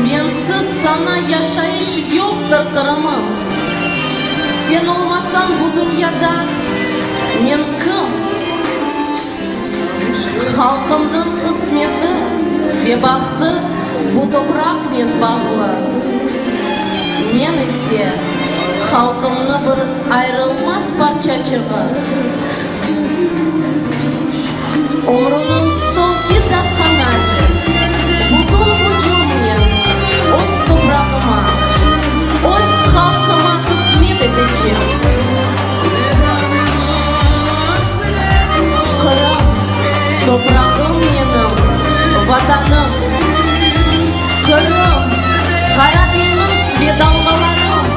Mensiz saña yaşayış yoqtır, Qırımım. Sen olmasañ bu dünyada men kim? Halqımnıñ qısmeti ve bahtı bu topraqnen bağlı. Men ise halqımnı bir ayırılmaz parçaçığı. Ömrümniñ soñki daqqanace bütün kücümnen öz toprağıma, öz halqıma hızmet etecem. Qırım, toprağım menim, Vatanım. Qırım, Qara deñiz ve dalğalarım.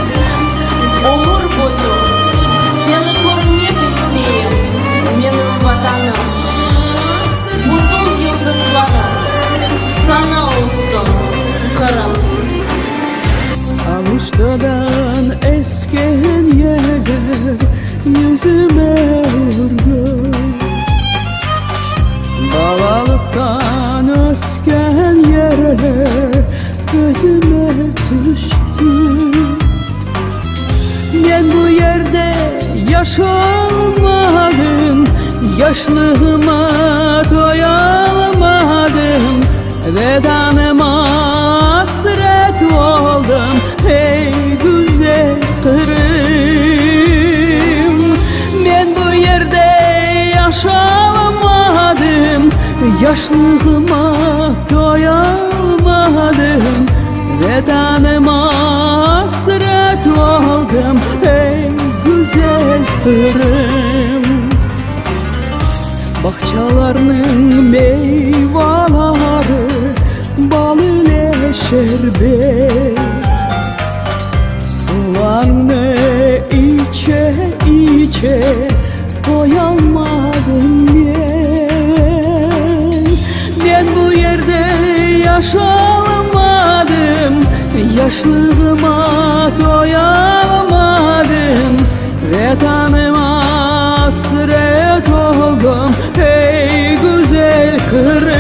Ömür boyu seni körmek isteyim, menim Vatanım. Bütün yıldızlarım saña olsun, Qırım. Aluştadan esken yeller yüzüme urdı. Balalıqtan ösken yerler közüme tüşti. Men bu yerde yaş olmadım, Yaşlığıma toyalmadım, Vetanıma asret oldım, Ey, güzel Qırım. Men bu yerde yaş olmadım, Yaşlığıma toyalmadım, Vetanıma asret oldım, Ey, güzel Qırım. Bağçalarnıñ meyvaları bal ile şerbet, Suvlarnı içe-içe toyalmadım men. Men bu yerde yaş olmadım, Yaşlığıma toyalmadım, Vetanıma asret oldım, ey, güzel Qırım.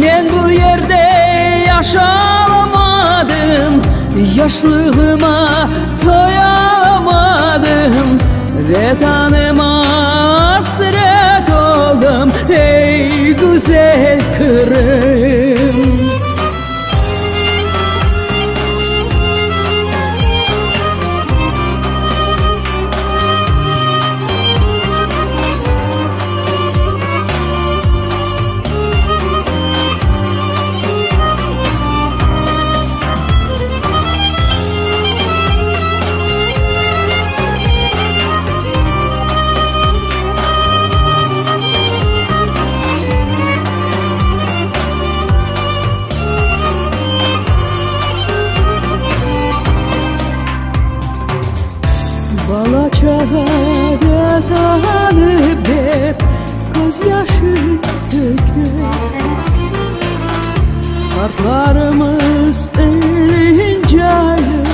Men bu yerde yaş olmadım, Yaşlığıma toyalmadım, Vetanıma asret oldım, ey, güzel Qırım. Bala-çağa Vetanım dep közyaşı töke. Qartlarımız ıncayıp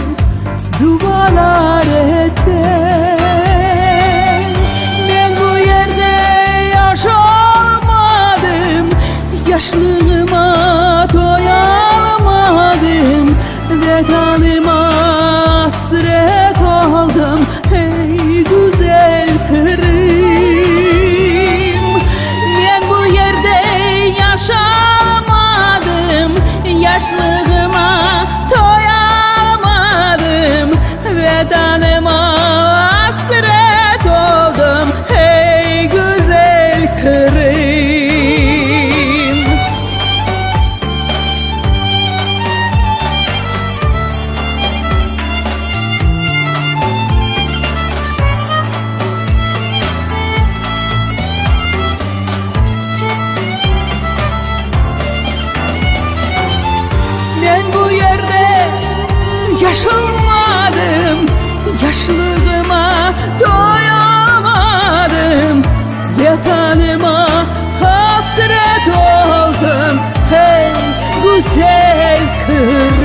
dualar ete. Men bu yerde yaş olmadım, Yaşlığıma toyalmadım, Vetanıma asret oldım, ey, güzel Qırım. Men bu yerde yaş olmadım, Yaşlığıma toyalmadım, Vetanıma asret oldım, ey, güzel Qırım. Men bu yerde yaş olmadım, Yaşlığıma toyalmadım, Vetanıma hasret oldım, ey, güzel Qırım.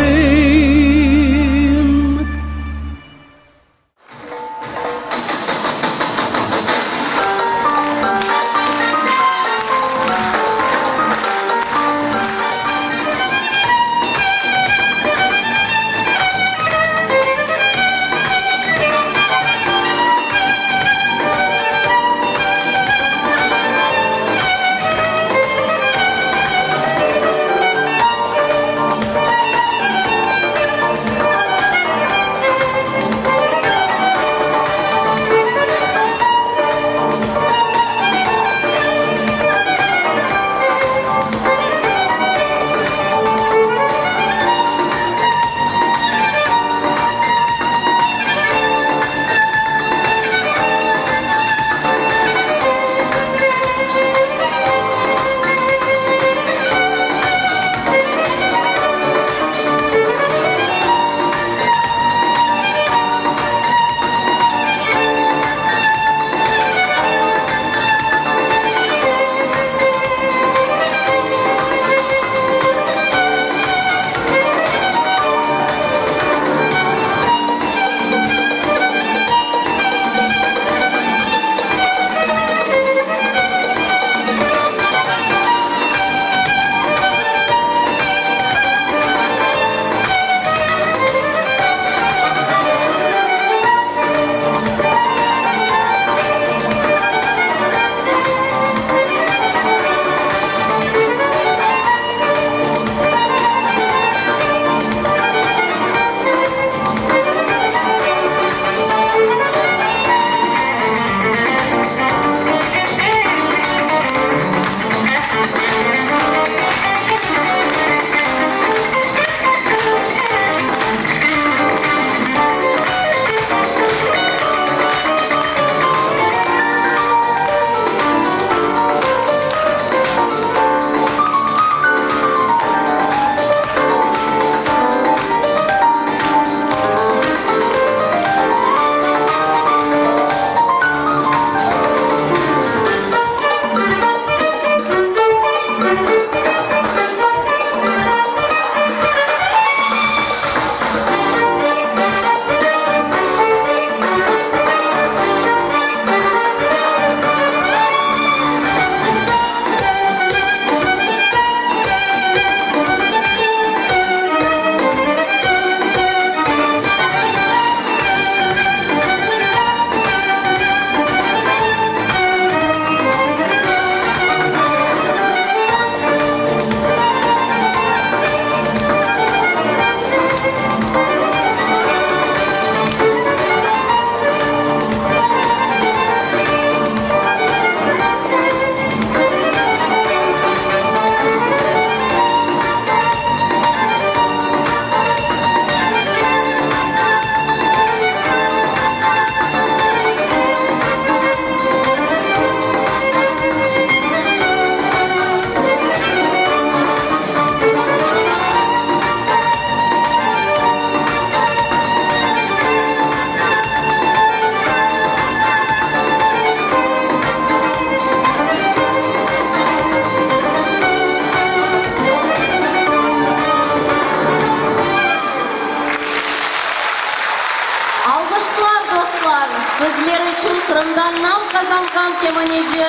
Sizler içün Qırımda nam qazanğan kemaneci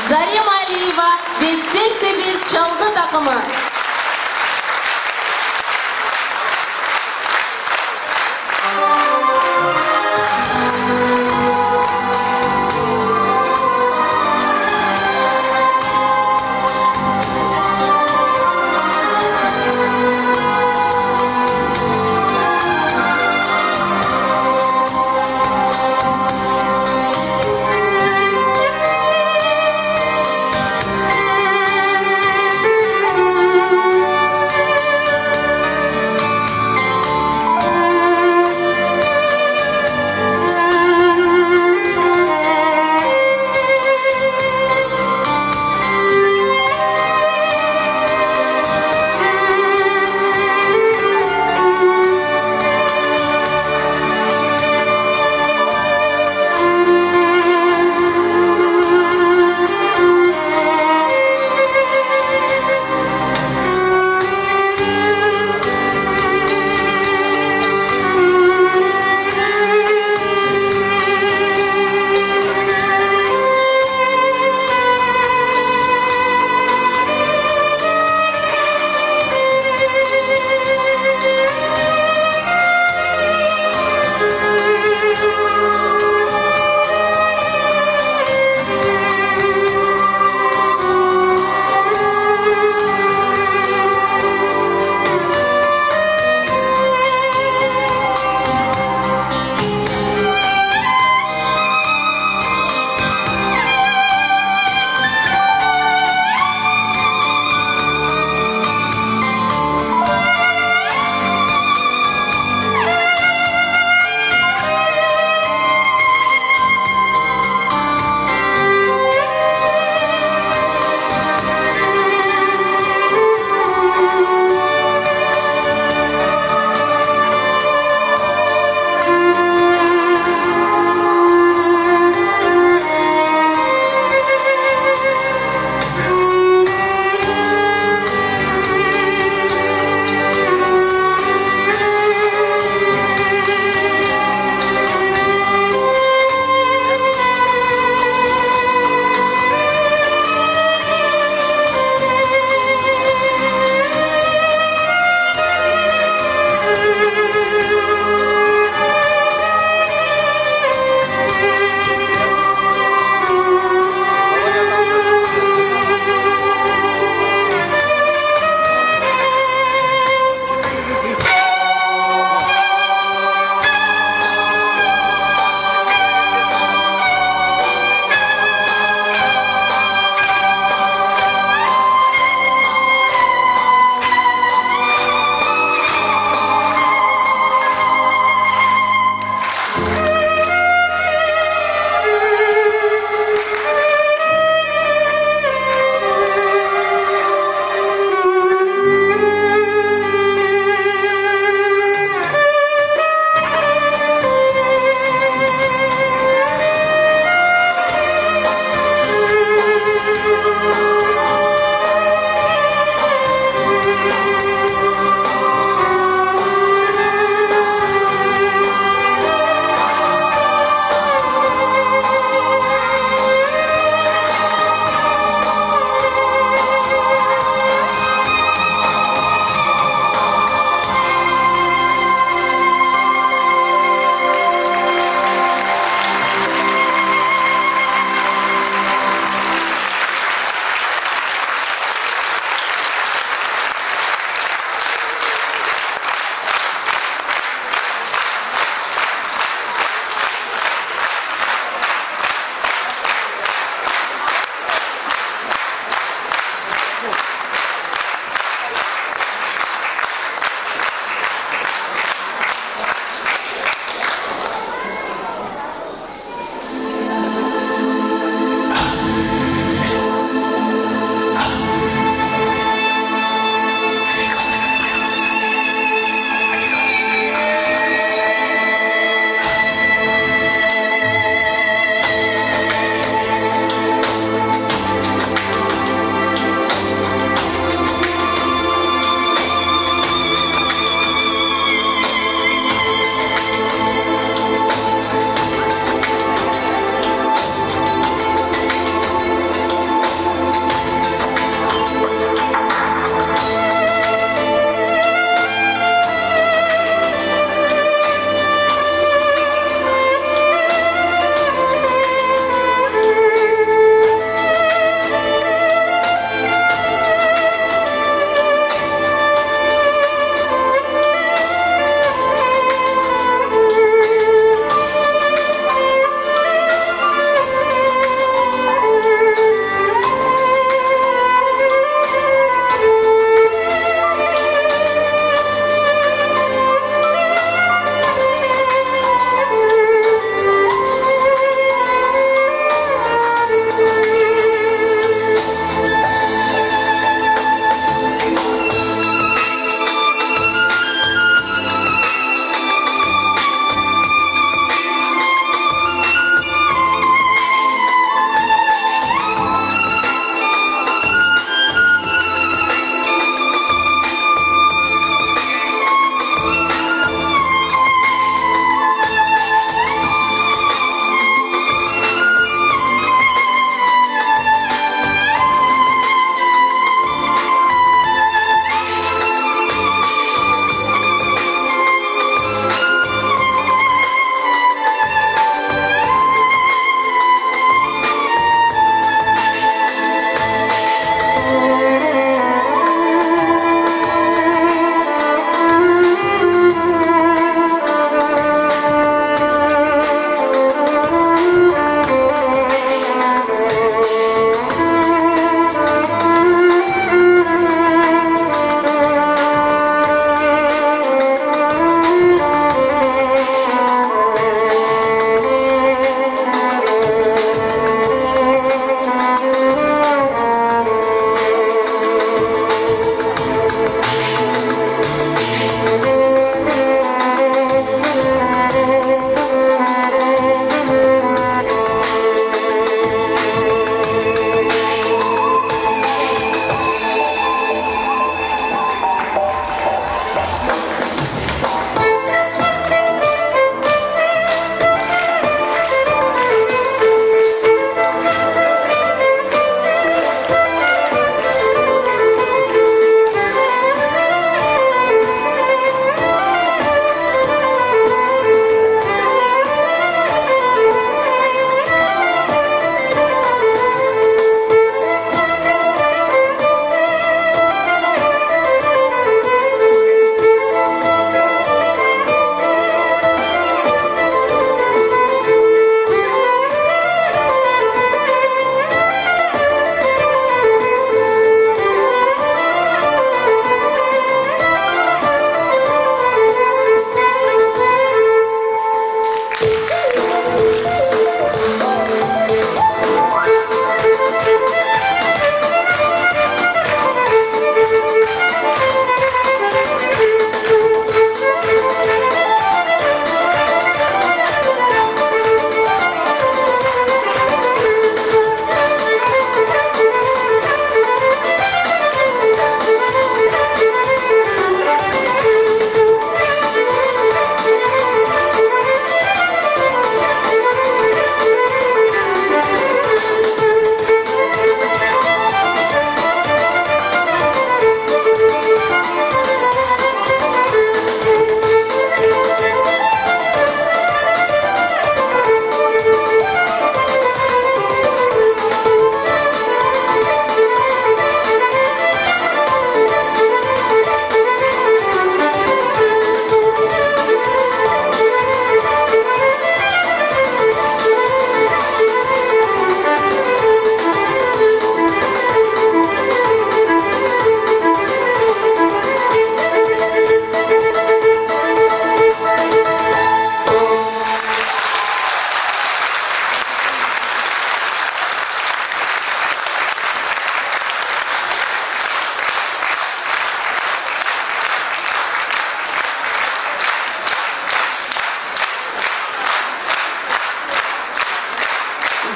Zarema Aliyeva ve Selsebil çalğı taqımı.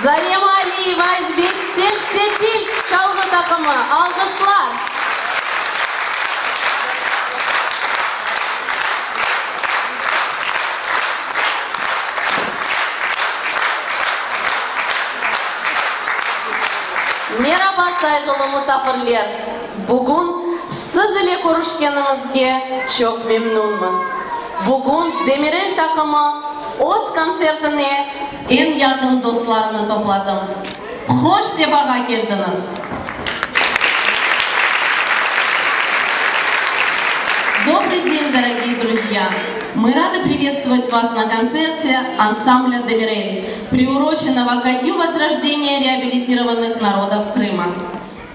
Zarema Aliyeva ve Selsepil çalğı taqımı. Alğışlar! Meraba, sayğılı musafirler! Bugün siz ile körüşkenimizge çoq memnünmiz. Bugün Demirel taqımı öz kontsertine eñ yaqın dostlarını topladım. Hoş sefağa keldiñiz! Добрый день, дорогие друзья! Мы рады приветствовать вас на концерте ансамбля «Демирель», приуроченного ко Дню Возрождения реабилитированных народов Крыма.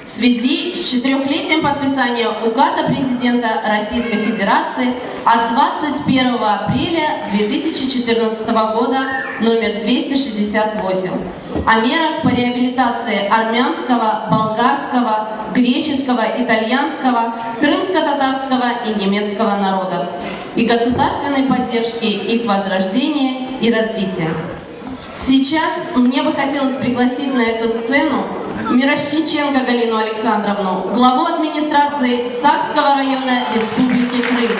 В связи с четырехлетием подписания Указа Президента Российской Федерации от 21 апреля 2014 года номер 268 о мерах по реабилитации армянского, болгарского, греческого, итальянского, крымско-татарского и немецкого народов и государственной поддержки их возрождения и развития. Сейчас мне бы хотелось пригласить на эту сцену Мирошниченко Галину Александровну, главу администрации Сакского района Республики Крым.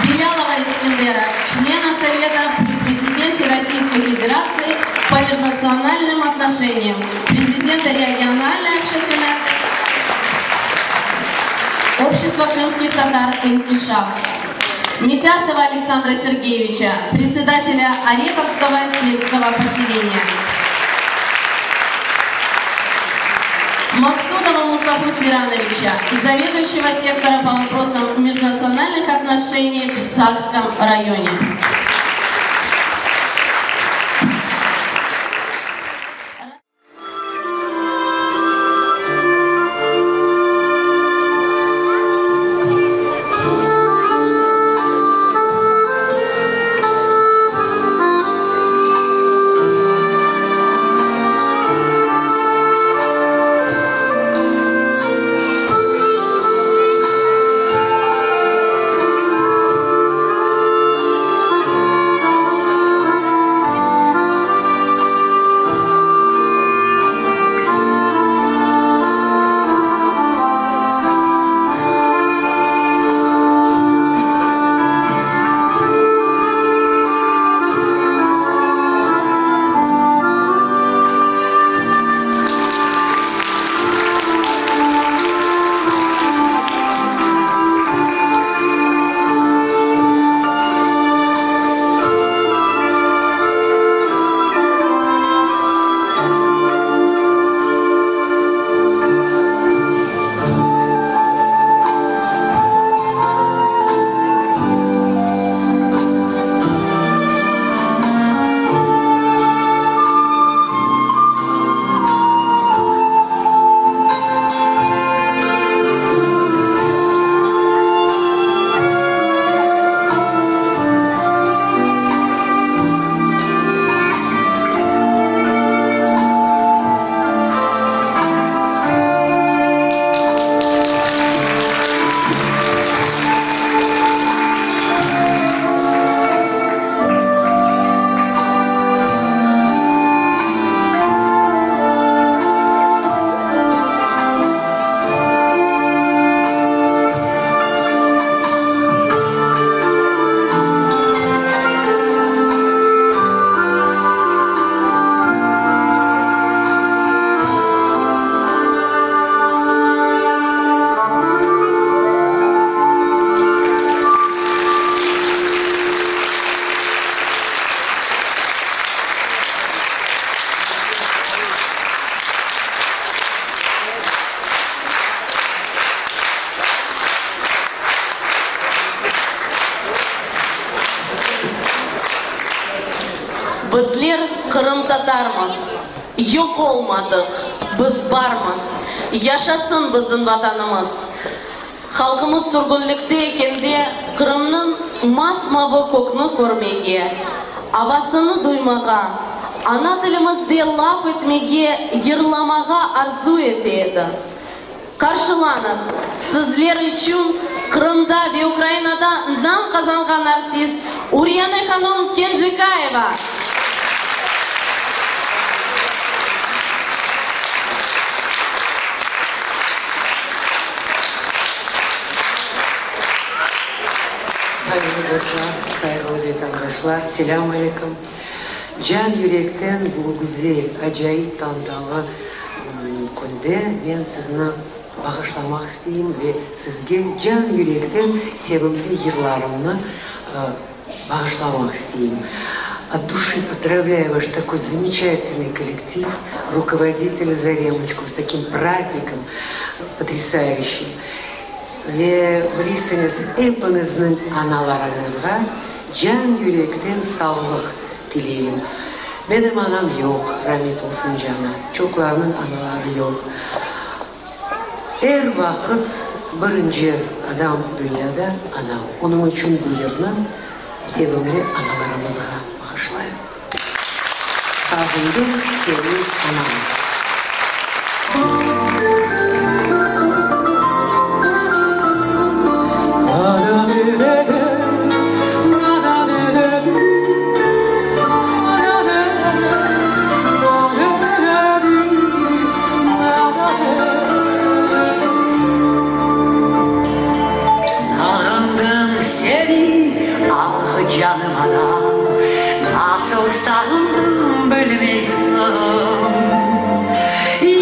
Белялова Искендера, члена Совета при президенте Российской Федерации по межнациональным отношениям, президента региональной общественной Общества крымских татар «Инкишаф», Митясова Александра Сергеевича, председателя Ореховского сельского поселения. Максудова Мустафу Сирановича, заведующего сектора по вопросам межнациональных отношений в Сакском районе. Bizler qırımtatarmız, yoq olmadıq, biz barmız, yaşasın bizim Vatanımız! Halqımız sürgünlikte ekende Qırımnıñ mas-mavı kökni körmege, avasını duymağa, ana tilimizde laf etmege, yırlamağa arzu ete edi. Qarşılañız, sizler içün Qırımda ve Ukrainada nam qazanğan artist Uryane hanum Kenjikayeva! Sayğılı dostlar, sayğılı vetandaşlar, selâm aleyküm! Can yürekten bu güzel, acayip tantalı künde men sizni bağışlamaq isteyim ve sizge can yürekten sevimli yırlarımnı bağışlamaq isteyim. Ot duşi pozdravlâyu vaş takoy zamечательный kollektiv, rukovoditelâ Zaremoçku s takim prazdnikom potrâsayüşim. Ve bilesiñiz, epiñizniñ analarıñızğa can yürekten sağlıq tileyim. Menim anam yoq, ramet olsun canı, çoqlarnıñ anaları yoq. Er vaqıt birinci adam dünyada ana. Onıñ içün bu yırnı sevimli analarımızğa bağışlayım. Sağındım seni, anam. Sağındım seni, ah, canım anam, Nasıl sağındım bilmeysiñ.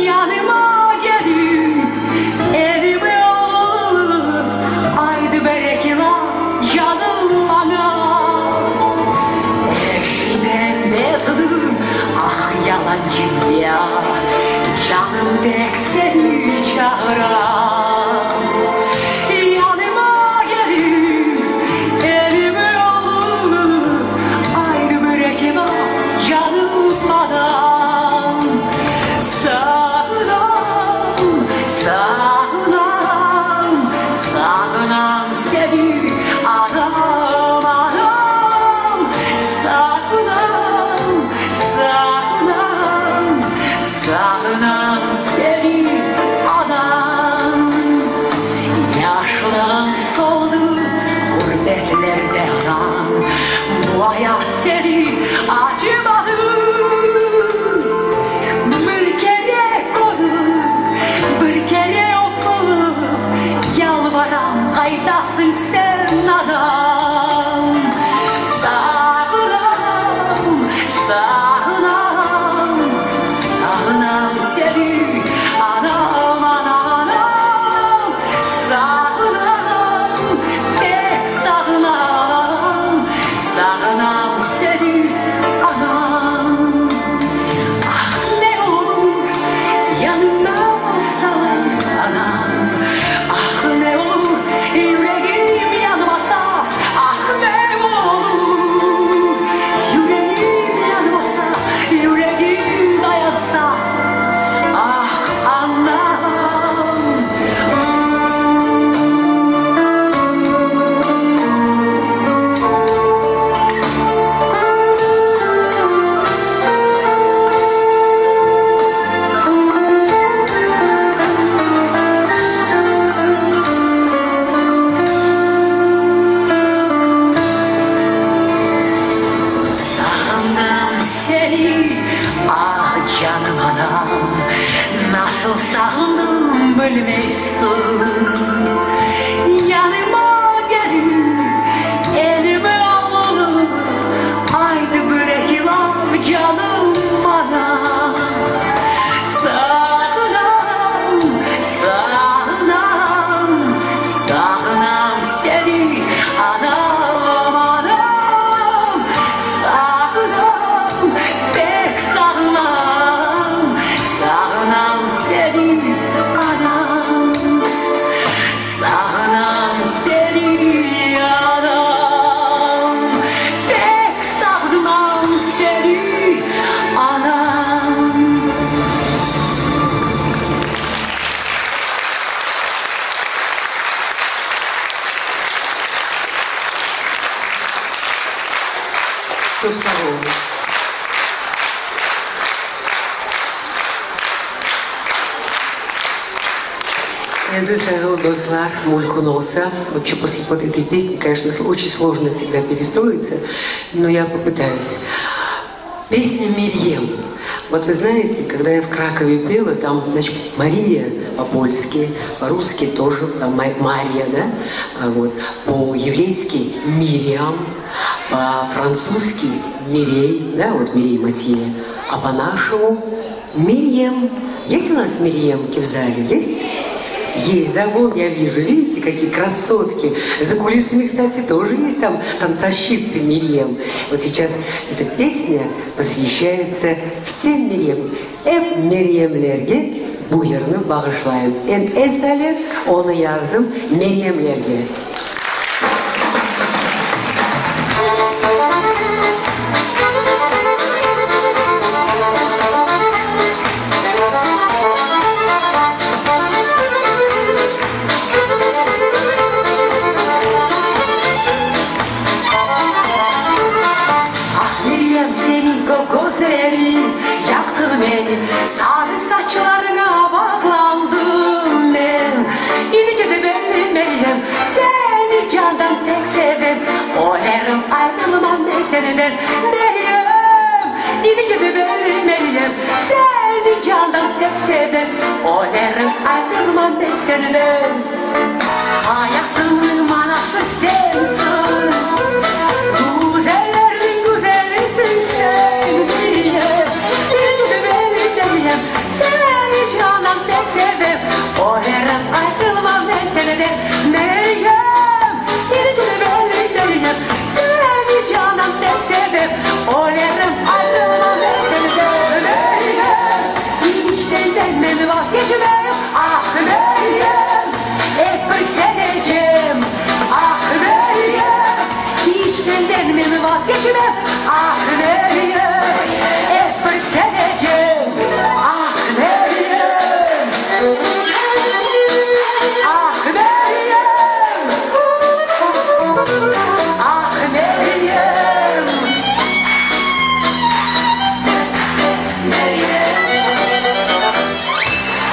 Yanıma kelip, elimi alıp, Aydı berekela, canım anam. Er şeyden bezdim, ah, yalancı dünya, Canım pek seni çağıra. Yanıma kelip, elimi alıp, Aydı berekela, canım anam. Sağınam, sağınam, sağınam seni, anam, anam. Sağınam, sağınam, sağınam seni, anam. Yaşlığım soldı ğurbetlerde, anam, Bu ayat seni acımadı. Bir kere körip, bir kere öpip, Yalvaram, qaytasıñ sen, anam. Sağınam, sağınam, sağınam seni, anam, anam, anam. Sağınam, pek sağınam, sağınam seni, anam. Ah, ne olur, yanımda olsañ, anam. Ah, ne olur, yüregim yanmasa, ah, ne olur, yüregim yanmasa, yüregim dayansa, ah, anam. Sağındım seni, ah, canım anam, Nasıl sağındım bilmeysiñ. Yanıma kelip, elimi alıp, Aydı bir eki laf, canım anam. Sağınam, sağınam, sağınam seni, anam, anam. Sağınam, pek sağınam, sağınam seni, anam. Sağınam seni, anam, pek sağınam seni, anam. Çoq sağ oluñız. Endi, sayğılı dostlar, mümkün olsa, вообще после вот этой песни, конечно, очень сложно всегда перестроиться, но я попытаюсь. Песня Мерьем. Вот вы знаете, когда я в Кракове пела, там, значит, Мария по-польски, по-русски тоже, там, Мария, да, а вот, по-еврейски Мириам, по-французски Мирей, да, вот Мирей Матье, а по-нашему Мирьем. Есть у нас Мирьемки в зале? Есть? Есть, да, вон я вижу, видите, какие красотки. За кулисами, кстати, тоже есть там танцовщицы Мирьем. Вот сейчас эта песня посвящается всем Мирьем. Ep Meryemlerge bu yırnı bağışlayım. Eñ esalet onı yazdım Meryemlerge. Ah, Meryem, seniñ kök közleriñ yaqtı meni, Sarı saçlarıña bağlandım men. İnce de belli Meryem, seni candan pek sevem, Ölerim, ayrılmam men senden, Meryem. İnce de belli Meryem, seni candan pek sevem, Ölerim, ayrılmam men senden. Hayatımnıñ manası sensiñ, Güzellerniñ güzelisiñ sen, Meryem. İnce de belli Meryem, seni candan pek sevem, Ölerim, ayrılmam men senden, Meryem. İnce de belli Meryem, seni candan pek sevem, Ölerim, ayrılmam men senden, Meryem. İç senden men vazgeçmem, ah, Meryem, Ep bir sevecem, ah, Meryem. İç senden men vazgeçmem, ah, Meryem, Ep bir sevecem, ah, Meryem. Ah, Meryem. Ah, Meryem. Meryem.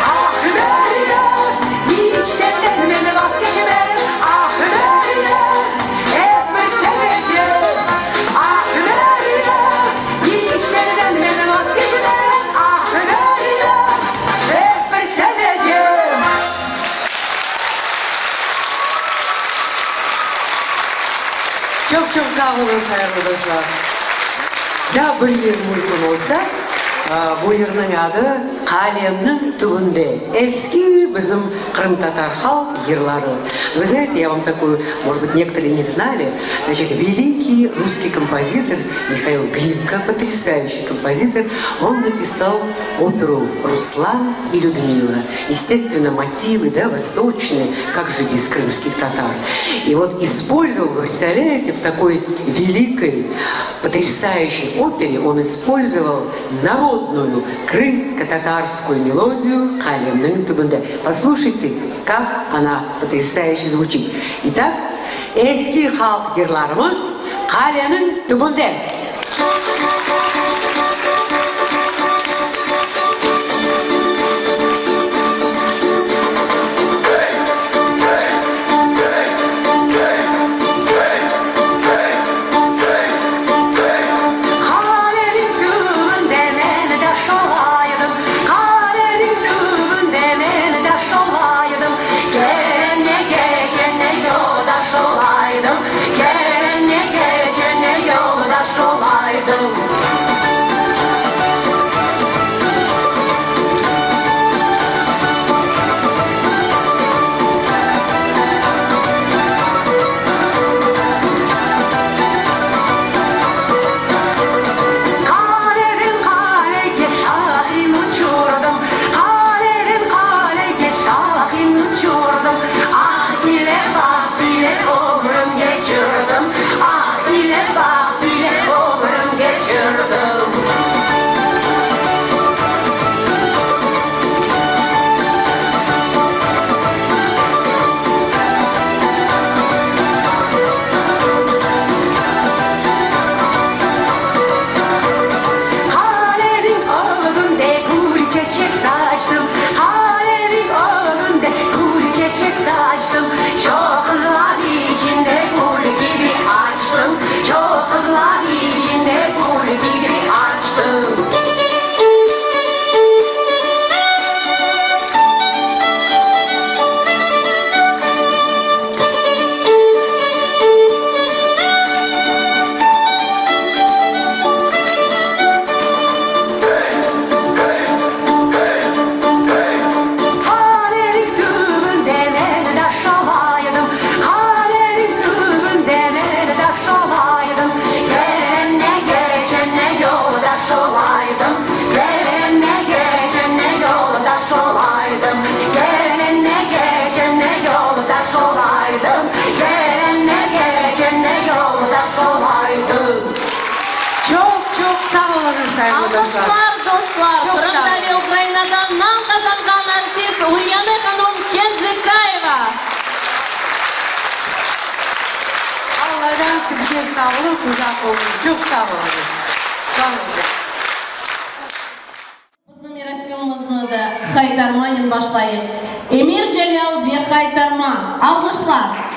Ah, Meryem. İç senden men vazgeçmem, ah, Meryem, Ep bir sevecem, ah, Meryem. İç senden men vazgeçmem, ah, Meryem, Ep bir sevecem. Çoq çoq sağ oluñız, sayğılı dostlar. Daa bir yır mümkün olsa, bu yırnıñ adı Qalemniñ tübünde. Eski bizim qırımtatar halq yırları. Вы знаете, я вам такую, может быть, некоторые не знали, значит, великий русский композитор Михаил Глинка, потрясающий композитор, он написал оперу «Руслан и Людмила». Естественно, мотивы, да, восточные, как же без крымских татар. И вот использовал, вы представляете, в такой великой, потрясающей опере он использовал народную крымско-татарскую мелодию «Qalemniñ tübünde». Послушайте, как она потрясающе звучит. Итак, eski halq yırlarımız Qalemniñ tübünde. Qalemniñ tübünde men daş olaydım, Qalemniñ tübünde men daş olaydım, Kelenne keçenne yoldaş olaydım, Kelenne keçenne yoldaş olaydım. yoldaş olaydım, Gelenne geçenne yoldaş olaydım. Çoq çoq sağ oluñız, sayğılı dostlar. Alğışlar, dostlar, Çoq sağ Qırımda ve Ukrainada nam qazanğan artist Uryane hanum Kenjikayeva! Alladan sizge sağlıq, uzaq ömür. Çoq sağ oluñız. Sağ oluñız. Bizni merasimimizni da haytarmanen başlayıq. Emir Celâl ve haytarma. Alğışlar!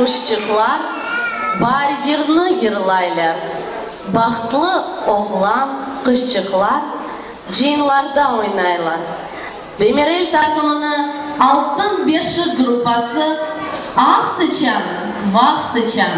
Quşçıqlar baar yırnı yırlaylar, Bahtlı oğlan qızçıqlar cıyınlarda oynaylar. Demirel taqımını Altın beşik gruppası Aq sıçan, vaq sıçan.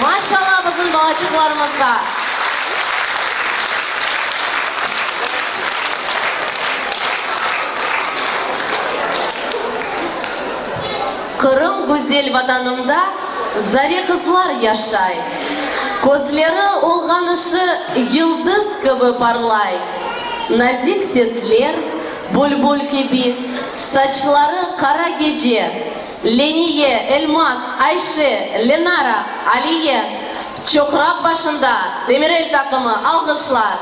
Maşallah bizim balaçıqlarımızğa! Qırım güzel Vatanımda zare qızlar yaşay, Közleri olğanışı yıldız kibi parlay. Nazik sesler, bülbül kibi, saçları qara gece, Leniye, Elmaz, Ayşe, Lenara, Aliye, çoqraq başında Demirel taqımı, alğışlar!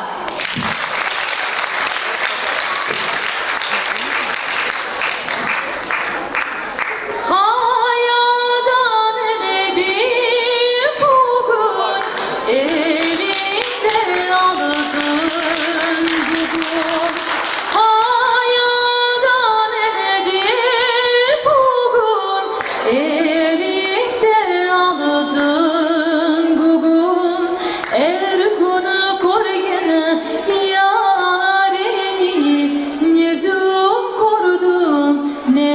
Hayadan enedim bugün, Elinden aldın bugün. Hayadan enedim bugün, Elinden aldın bugün. Er künü körgen yareni, Ne dün kördim, ne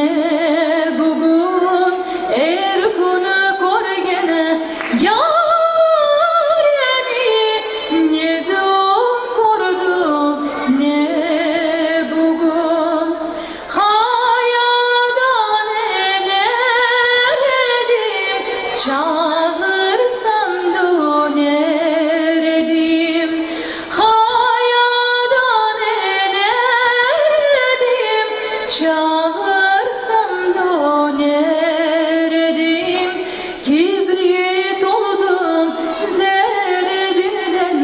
bugün. Er künü körgen yareni, Ne dün kördim, ne bugün. Hayadan ener edim, Çağırsan döner edim. Hayadan ener edim, Çağırsan döner edim. Kibrit oldum derdinden,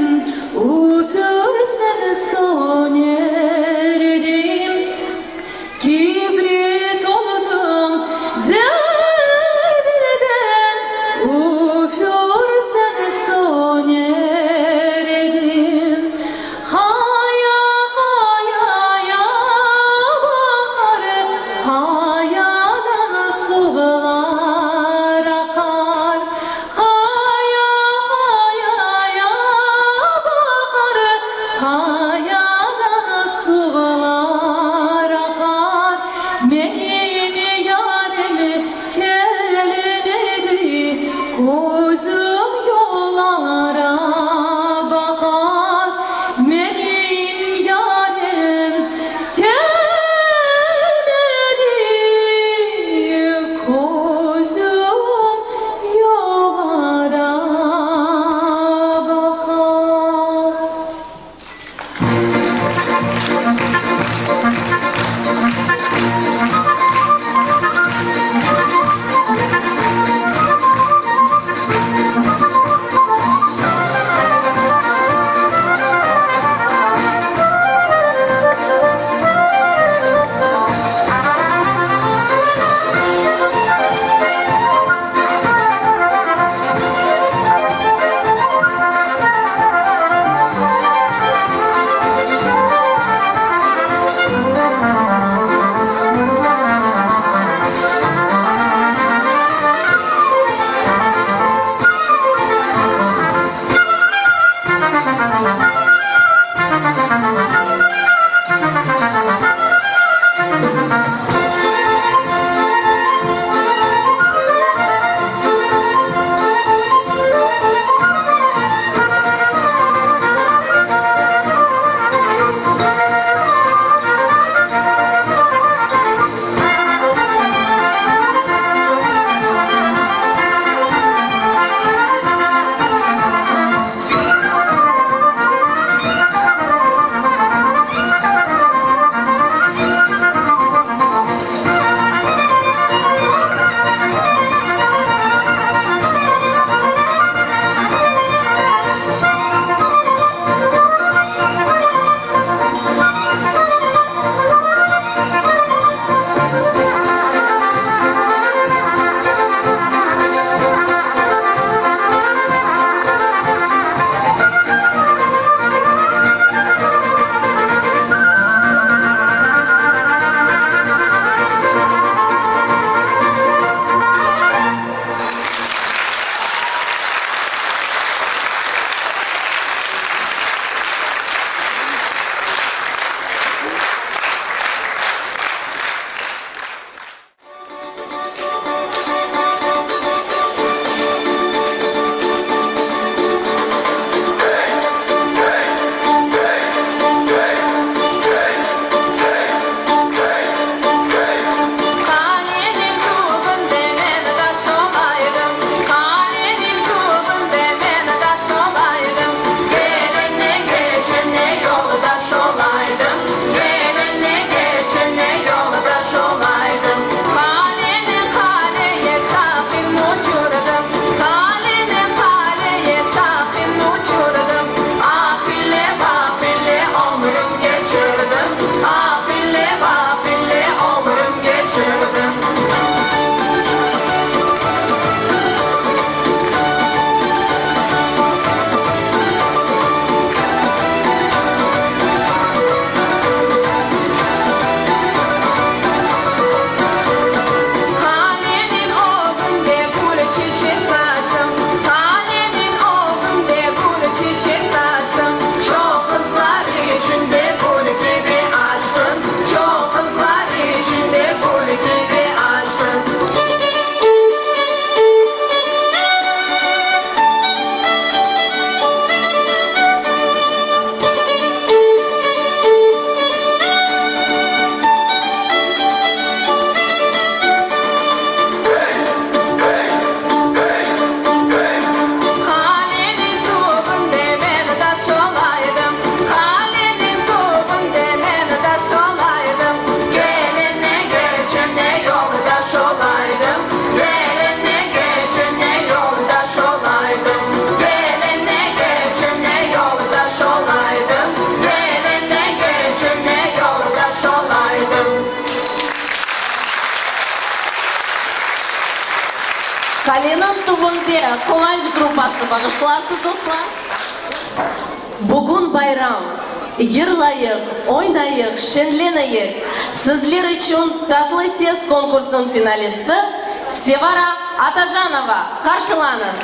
Üfürsen söner edim. Kibrit oldum derdinden. Qaleniñ tübünde Quvanç gruppası bağışlarsız, dostlar. Bugün bayram, yırlayıq, oynayıq, şeñleneyik. Sizler içün Tatlı ses konkursınıñ finalisti Sevara Atajanova! Qarşılañız!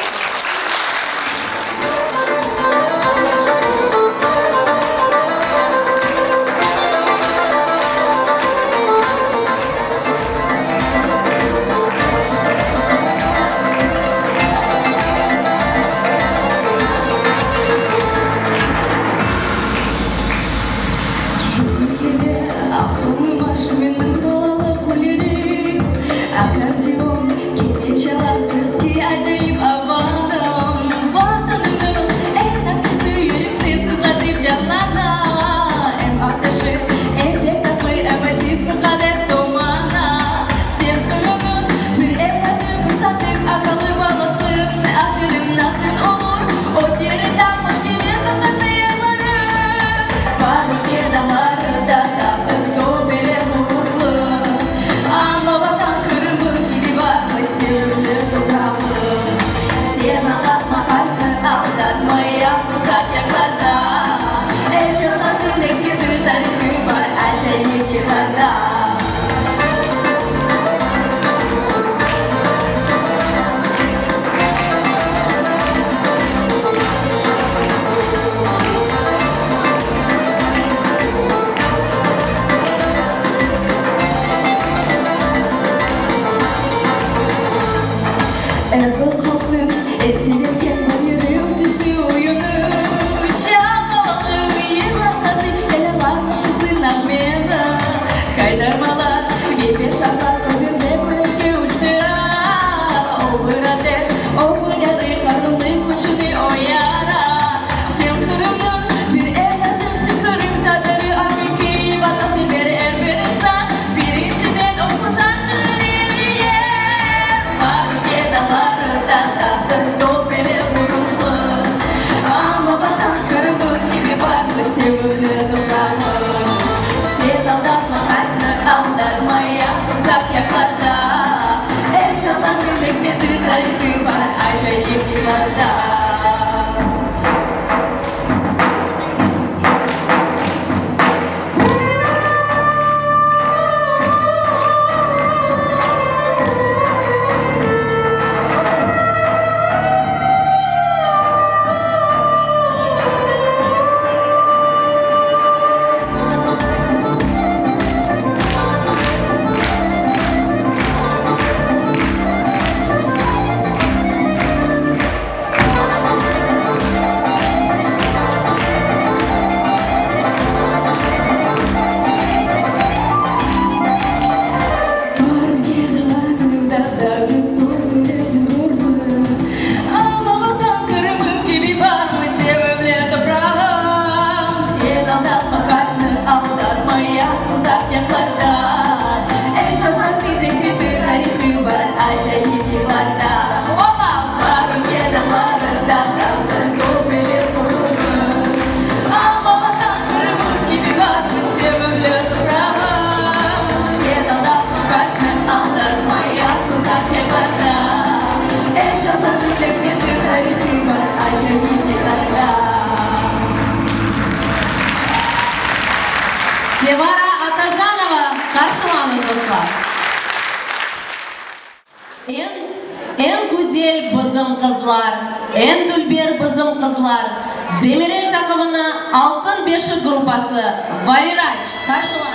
Sevara Atajanova qarşılañız, dostlar! Eñ, eñ güzel bizim qızlar, eñ dülber bizim qızlar, Demirel taqımını Altın beşik gruppası, Variraç, qarşılañız!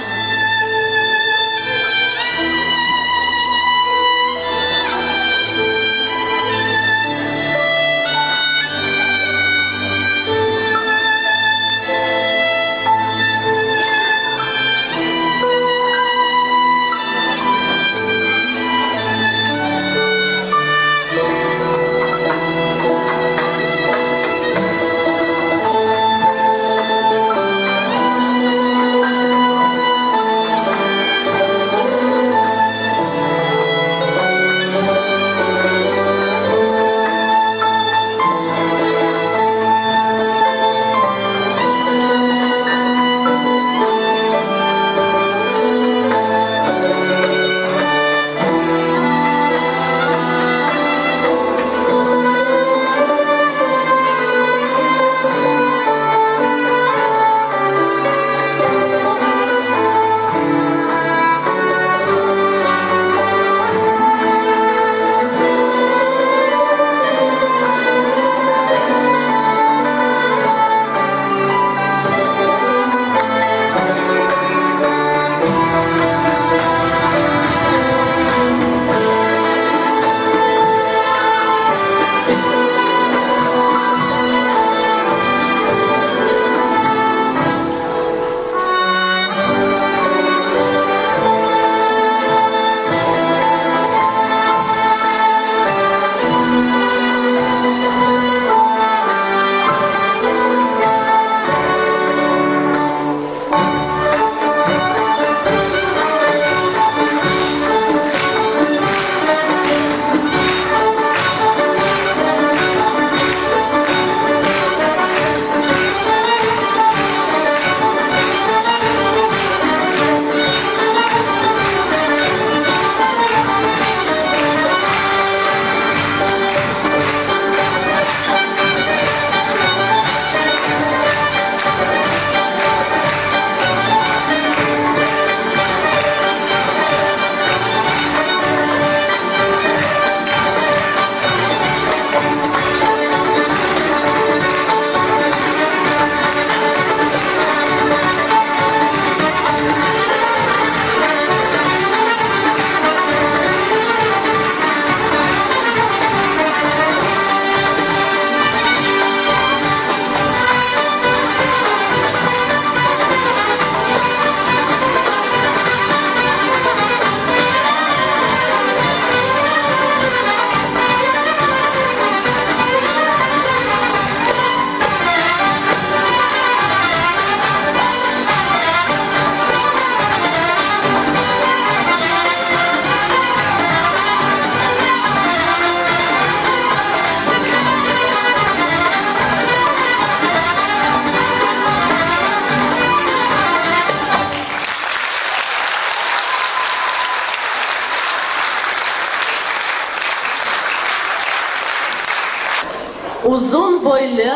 Uzun boylu,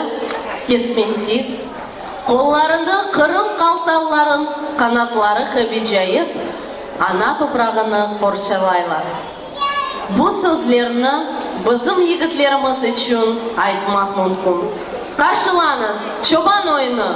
kesmentik, qollarını Qırım qaltalların qanatları kibi cayıp, ana toprağını qorçalaylar. Bu sözlerni bizim yigitlerimiz içün aytmaq mümkün. Qarşılañız, Çoban oyunı!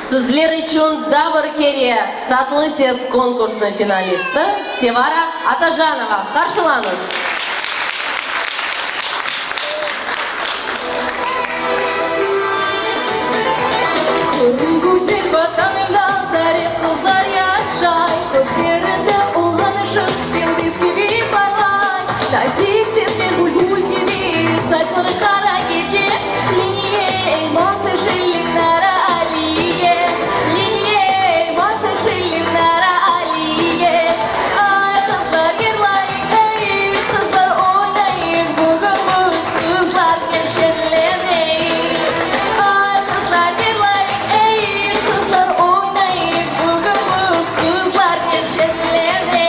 Sizler içün daa bir kere Tatlı ses konkursınıñ finalisti Sevara Atajanova. Qarşılañız! Qırım güzel vatanımda sare qızlar yaşay, Közlerinde olğan ışıq yıldız kibi parlay. Nazik sesler bülbül kibi, saçları qara gece, Leniye elmaz eşilli Nara Aliye, Leniye elmaz eşilli Nara Aliye. Ay, qızlar yırlayıq, ey, qızlar oynayıq, Bugün biz qızlarnen şeñleneyik. Ay, qızlar yırlayıq, ey, qızlar oynayıq, Bugün biz qızlarnen şeñleneyik.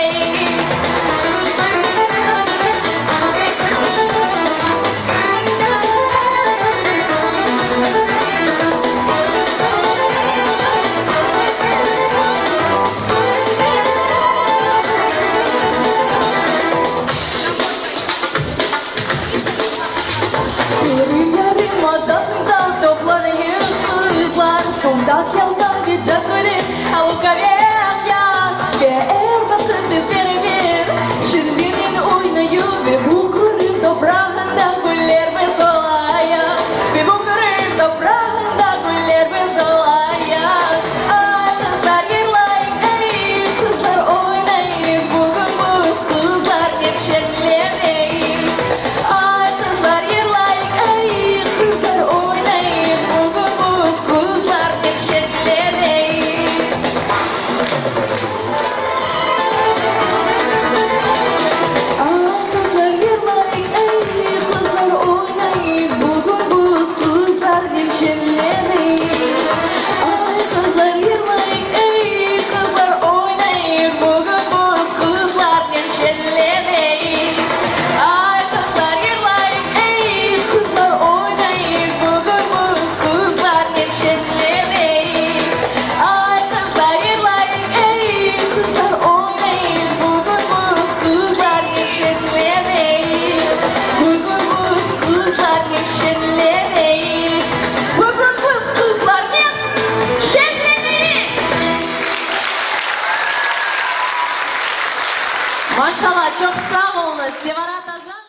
Qırım yarımadasında toplanayıq, qızlar, Sudaq, Yalta ve Canköyde, Alupka ve Aqyar. Ve er vaqıt biz beraber şeñliknen oynayıq, Ve bu Qırım toprağında güller biz olayıq, Ve bu Qırım toprağında güller biz olayıq. Ay, qızlar yırlayıq, ey, qızlar oynayıq, Bugün biz qızlarnen şeñleneyik. Ay, qızlar yırlayıq, ey, qızlar oynayıq, Bugün biz qızlarnen şeñleneyik. Ay, qızlar yırlayıq, ey, qızlar oynayıq, Bugün biz qızlarnen şeñleneyik. Ay, qızlar yırlayıq, ey, qızlar oynayıq, Bugün biz qızlarnen şeñleneyik. Ay, qızlar yırlayıq, ey, qızlar oynayıq, Bugün biz qızlarnen şeñleneyik. Ay, qızlar yırlayıq, ey, qızlar oynayıq, Bugün biz qızlarnen şeñleneyik. Bugün biz qızlarnen şeñleneyik. Bugün biz qızlarnen şeñleneyik. Maşallah, çoq sağ oluñız, Sevara Atajanova.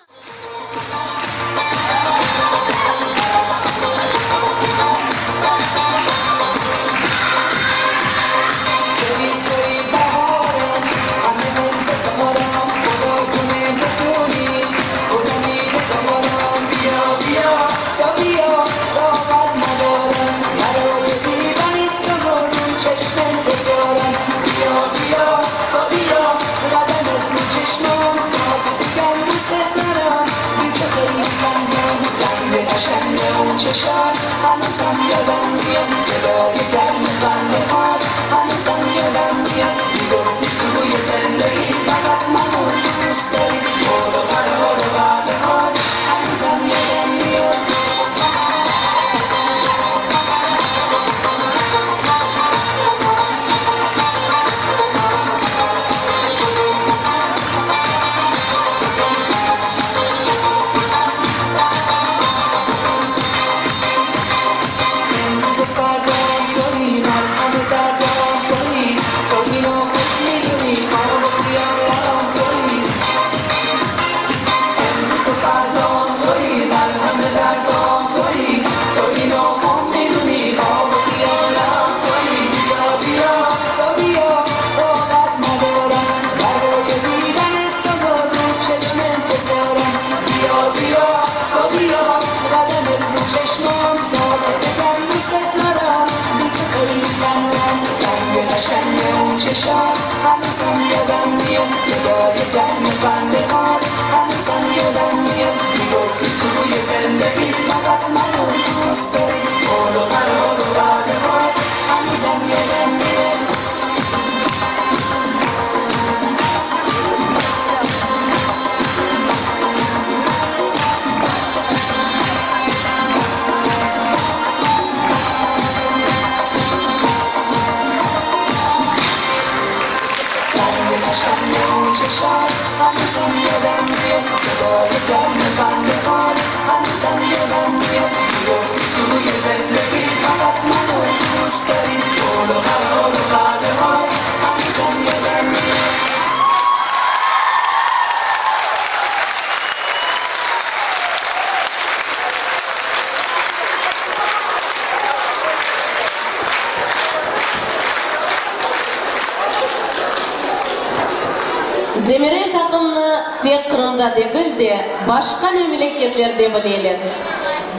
Demirel taqımnı tek Qırımda degil de, başqa memleketlerde bileler.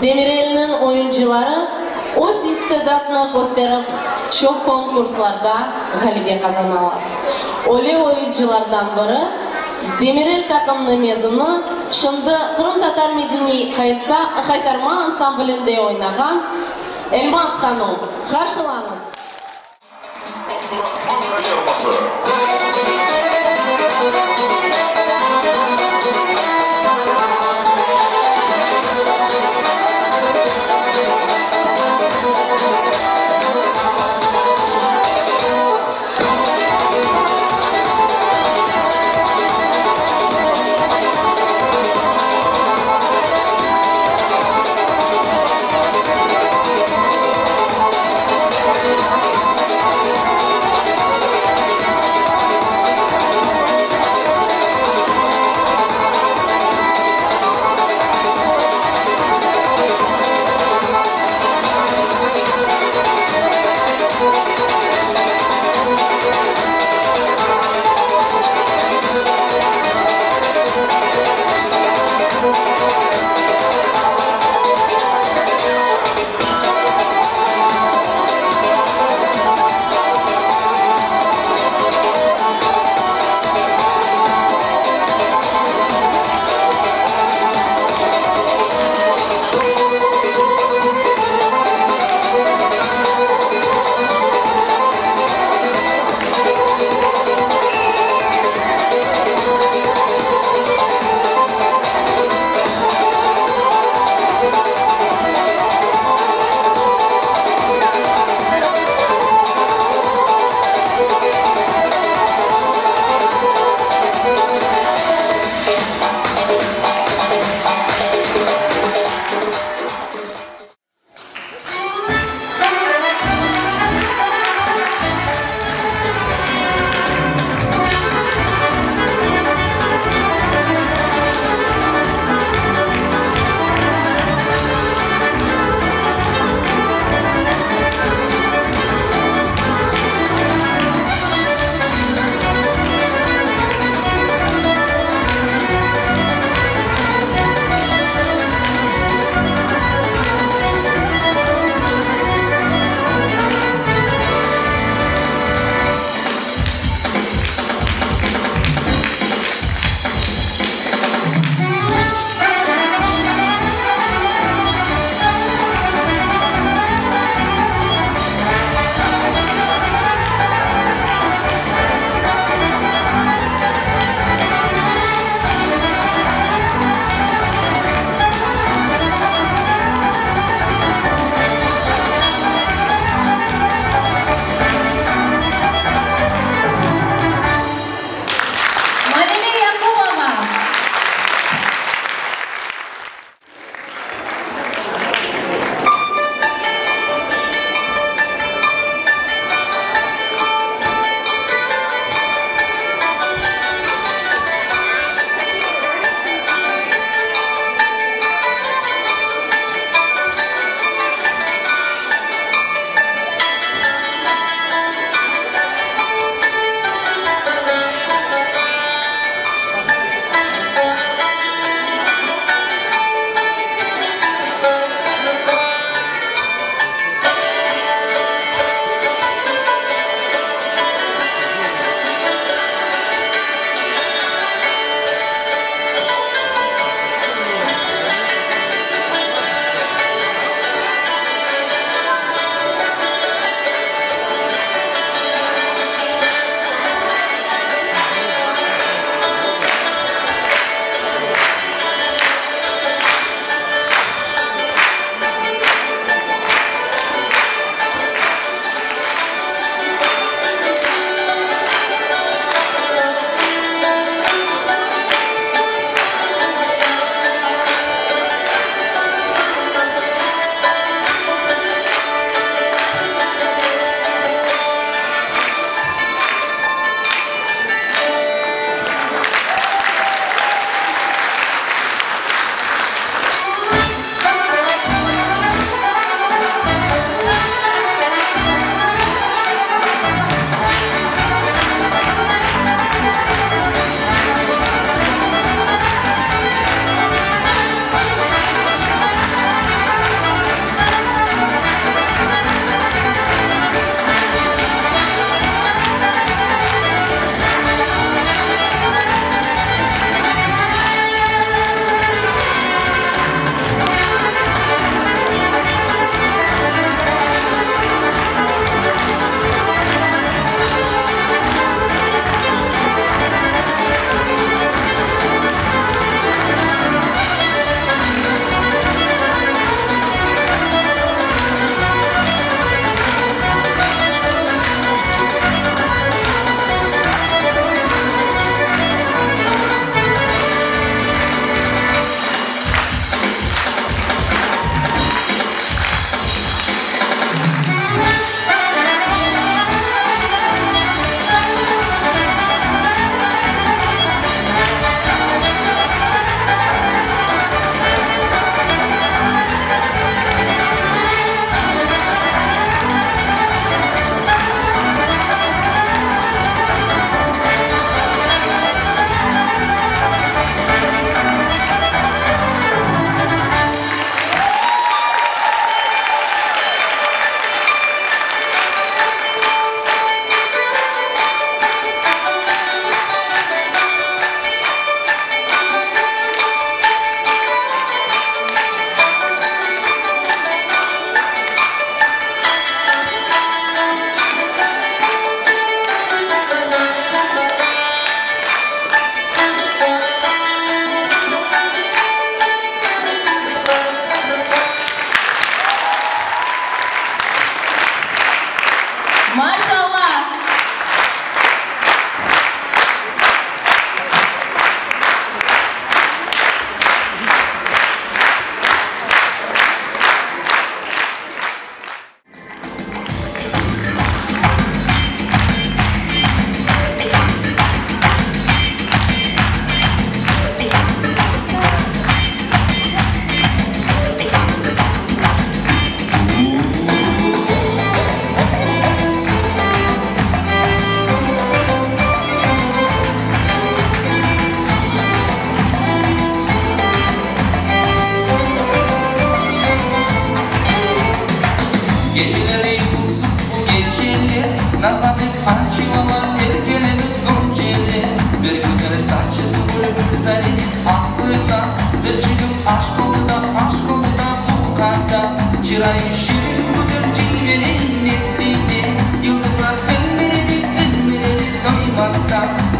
Demirelniñ oyuncıları öz istidatını kösterip, çoq konkurslarda ğalebe qazanalar. Öyle oyuncılardan biri, Demirel taqımnıñ mezunı, şimdi Qırımtatar medeniy Haytarma ansamblinde oynağan Elmaz hanum. Qarşılañız! Abdurahman Haytarması.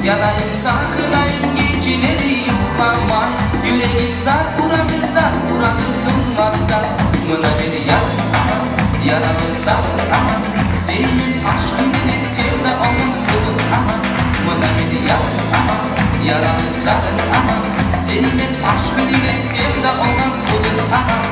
Yanayım, saqınayım, geceleri yuqlamay, Yüregim zar uradı, zar uradı tınmazdan. Mına meni yar, aman, yaralı sarıl, aman, Seniñ aşqıñ ile sevda olğan qulım, aman. Mına meni yar, aman, yaralı sarıl, aman, Seniñ aşqıñ ile sevda olğan qulım, aman.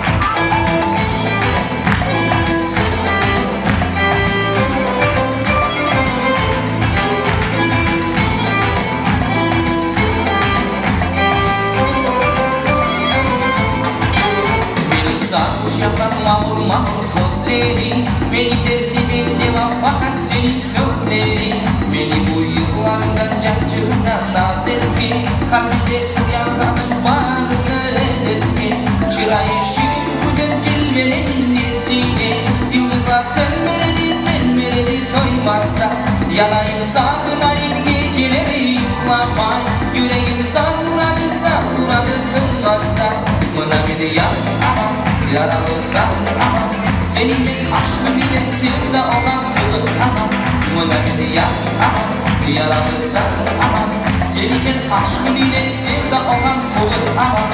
Menim sarhoş yapqan mamur-mamur közleriñ, Menim derdime deva faqat seniñ sözleriñ. Meni bu yıllarından can-cana naz etme, Qalbimde uyanğanı barını red etme. Çırayı şirin, güzel cilveleniñ nesline, Yıldızlar telmiredi, telmiredi toymazdan. Yanayım, sağınayım, geceleri yuqlamay, Yüregim zar uradı, zar uradı tınmazdan. Mına meni yar, aman, yaralı sarıl, aman, Seniñ men aşqıñ ile sevda olğan qulım, aman. Mına meni yar, aman, yaralı sarıl, aman, Seniñ men aşqıñ ile sevda olğan qulım, aman.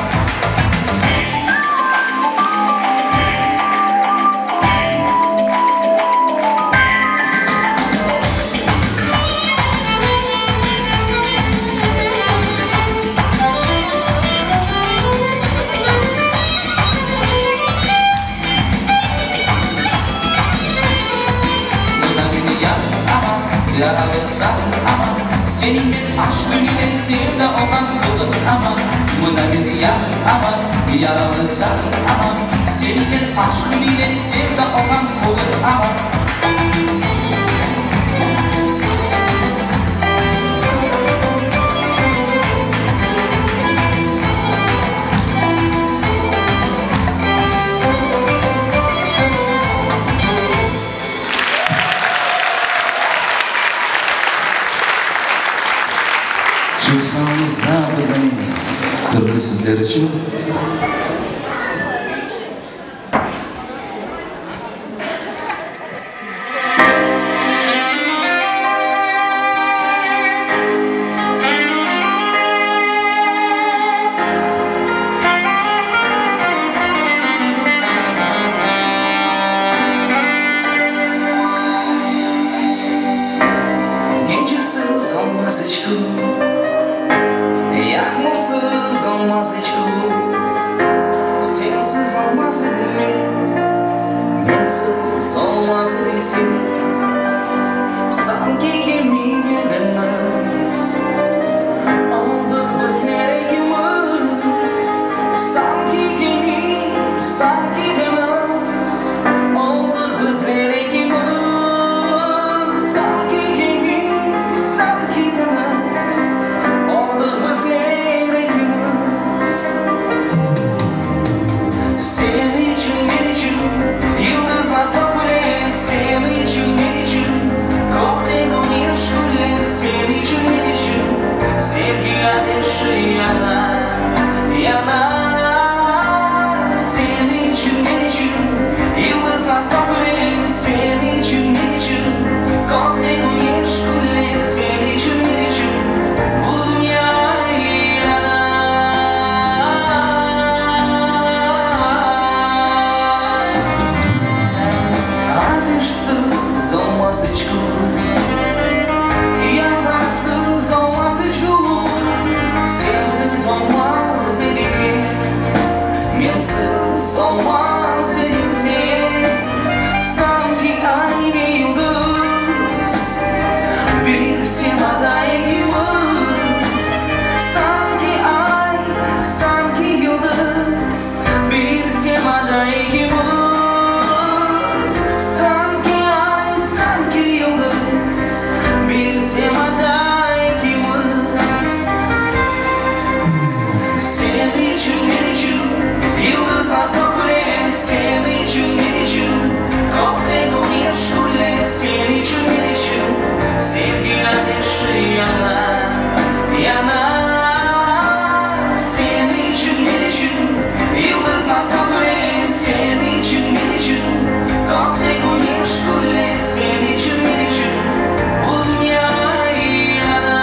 Mına meni yar, aman, yaralı sarıl, aman, Seniñ men aşqıñ ile sevda olğan qulım, aman. Mına meni yar, aman, yaralı sarıl, aman, Seniñ men aşqıñ ile sevda olğan qulım, aman. Çoq sağ oluñız, daa bir dane türkü sizler içün. Gecesiz olmaz iç küz, Yağmursız olmaz iç küz, Sensiz olmaz edim men, Mensiz olmaz ediñ sen. Sanki gemi ve deñiz Oldıq bizler ekimiz, Sanki gemi, sanki deñiz Oldıq bizler ekimiz, Sanki gemi, sanki deñiz Oldıq bizler ekimiz. Sen içün, men içün Yıldızlar töküle, Sen içün, men içün Kökte küneş küle, Sen içün, men içün Sevgi ateşi yana, yana. Sen içün, men içün Yıldızlar töküle, Sen içün, men içün Kökte küneş küle, Sen içün, men içün Bu dünya aylana. Ateşsiz olmaz iç kün, Yapraksız olmaz iç gül, Sensiz olmaz edim men, Mensiz olmaz ediñ sen. Sanki ay ve yıldız Bir semada ekimiz, Sanki ay, sanki yıldız Bir semada ekimiz, Sanki ay, sanki yıldız Bir semada ekimiz. Sen içün, men içün Yıldızlar töküle, Sen içün, men içün Kökte küneş küle, Sen içün, men içün Sevgi ateşi yana, yana. Sen içün, men içün Yıldızlar töküle, Sen içün, men içün Kökte küneş küle, Sen içün, men içün Bu dünya aylana.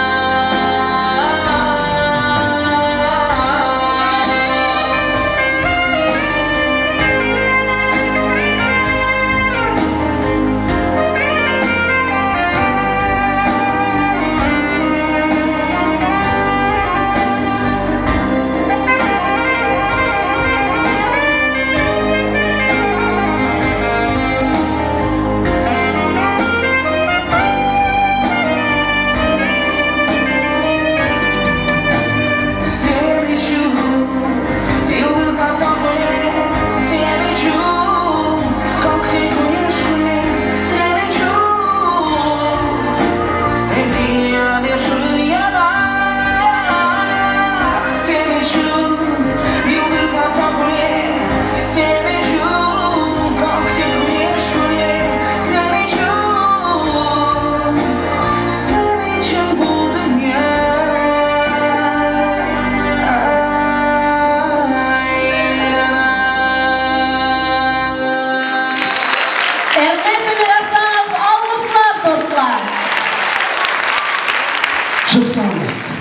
Çoq sağ oluñız.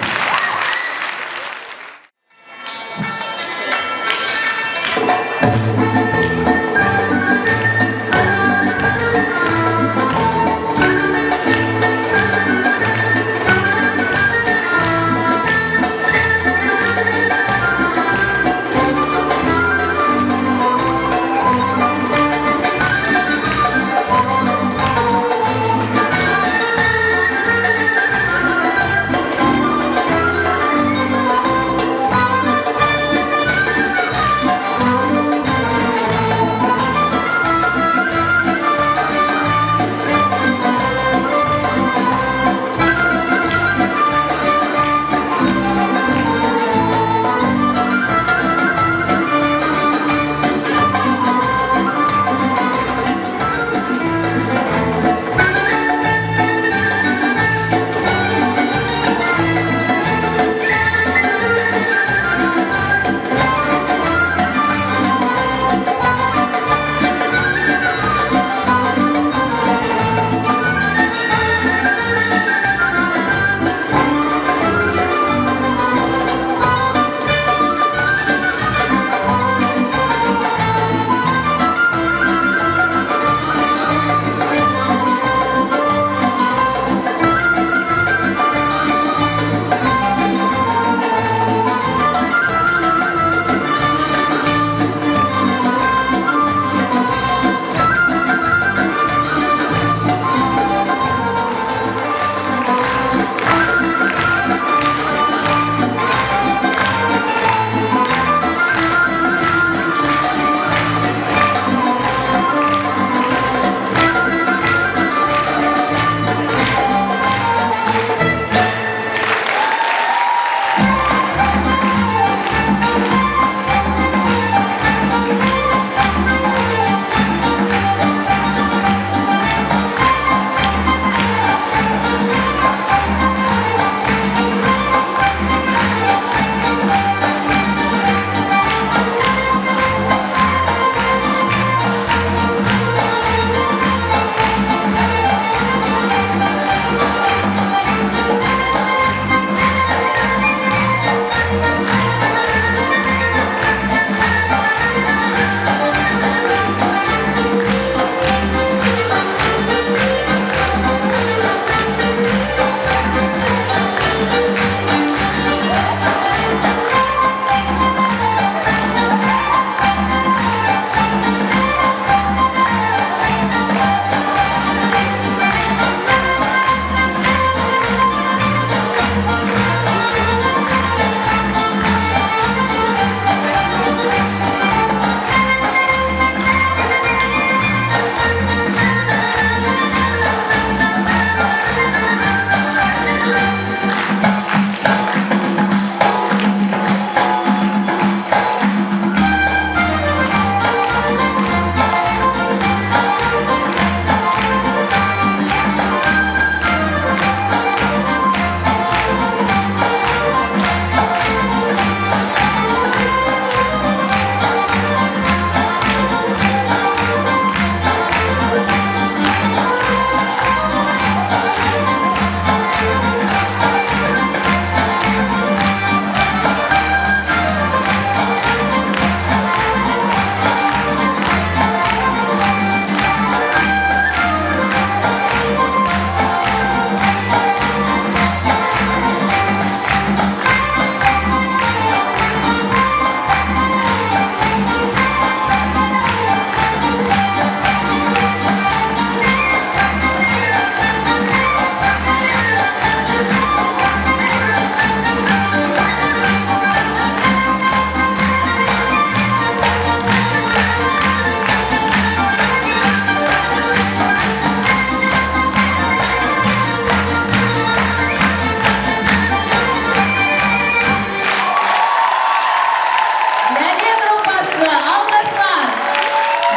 Lâle gruppası, alqışlar!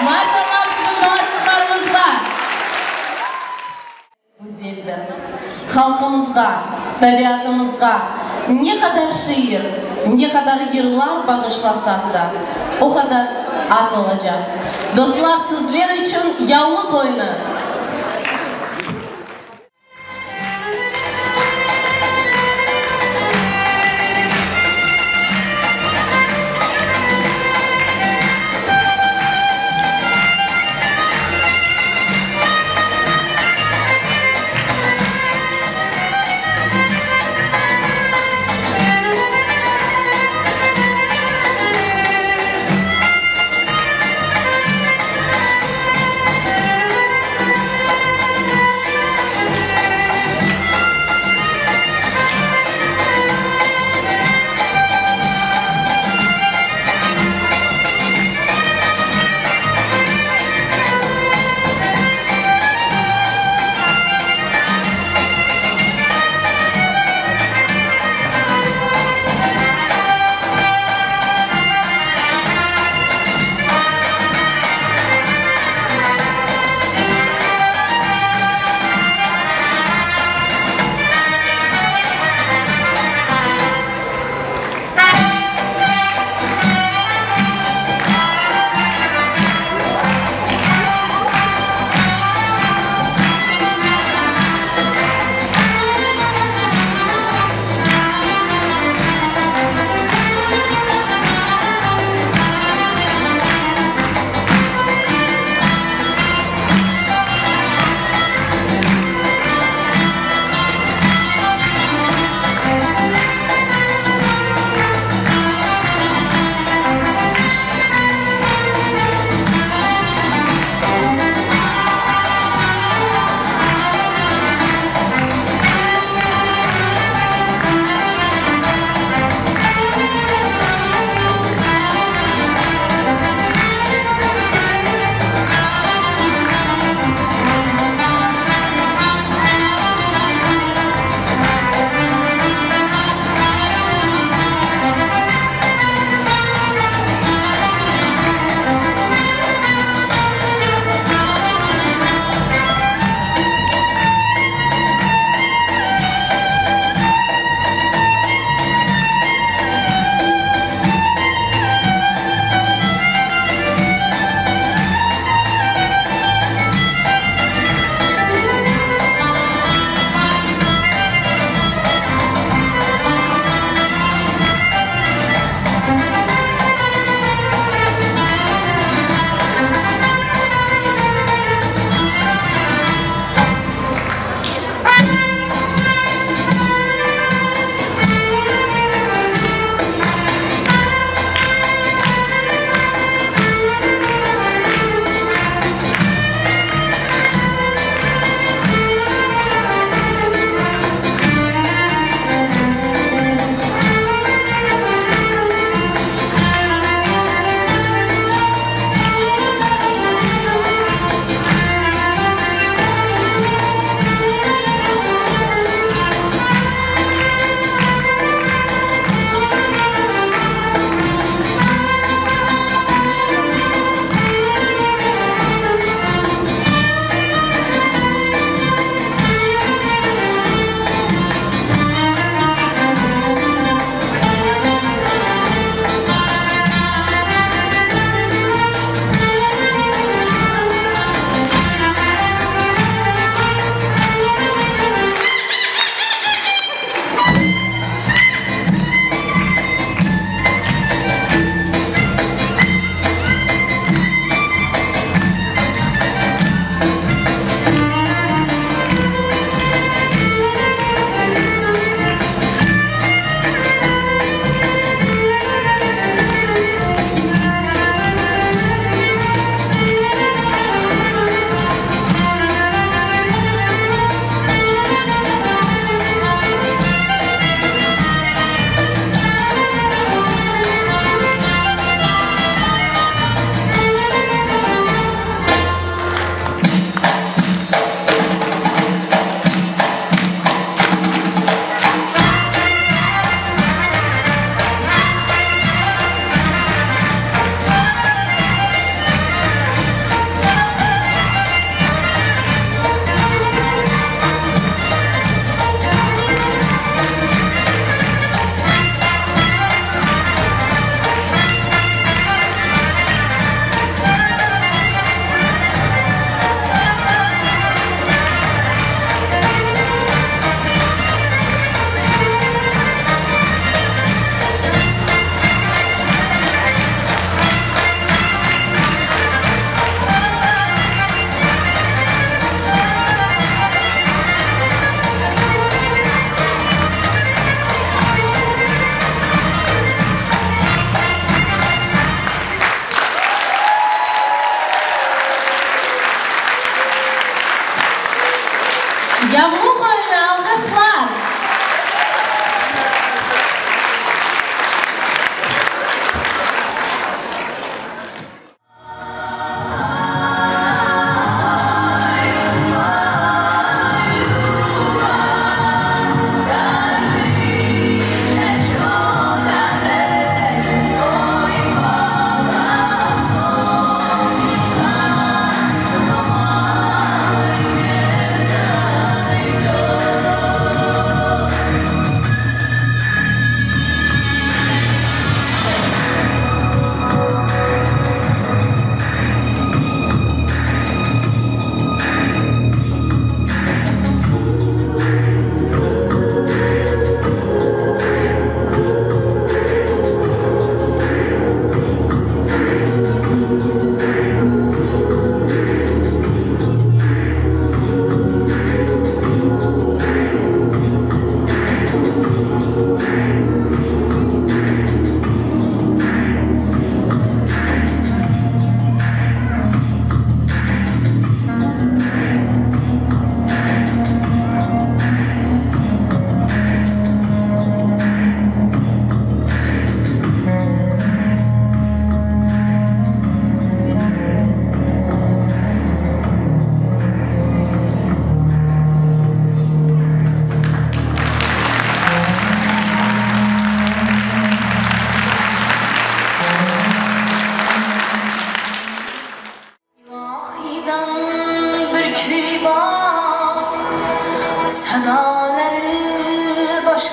Maşallah bizim balaçıqlarımızğa! Güzeldir. Halqımızğa, tabiatımızğa ne qadar şiir, ne qadar yırlar bağışlasaq da, o qadar az olacaq. Dostlar, sizler içün Yavluq oyunı!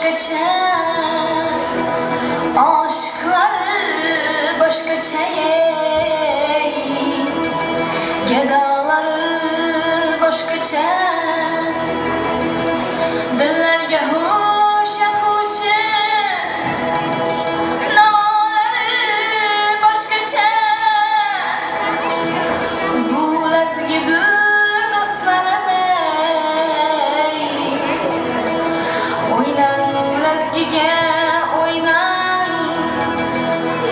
Başqaça, Aşıqları başqaça ey, Gedaları başqaça. Dillerge hoş yaquvçı Navaları başqaça. Bu lezgidir dostlarım ey, Oynañ lezgige, oynañ.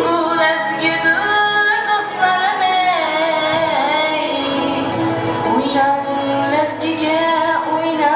Bu lezgidir dostlarım ey, Oynañ lezgige, oynañ.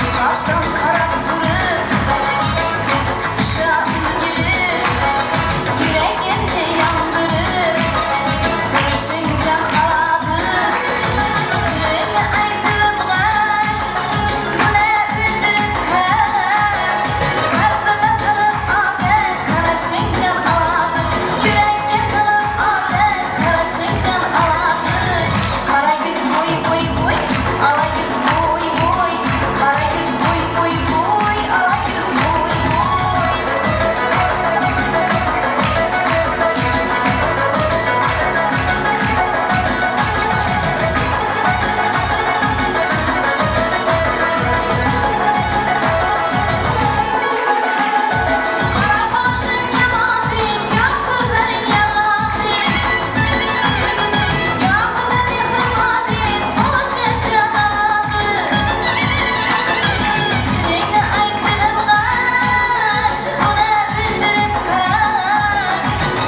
Uzaqtan qarap turıp, biz qışa ülgürip, Yüregimni yandırıp, Körüşiñ can aladı. Sırıñnı ayttırıp qaş, Bunı bildirip qaraş, Qalbime salıp ateş, Qaraşıñ can aladı. Yürekke salıp ateş, Qaraşıñ can aladı. Qara küz boy, boy, boy, Ala küz boy, boy, Qara küz boy, boy, boy, Ala küz boy, boy. Qara qaşıñ kemanıñ, Közsüzleriñ yamanıñ, Yağında mehribanıñ, Buluşıp can aladı. Sırıñnı ayttırıp qaş, Bunı bildirip qaraş,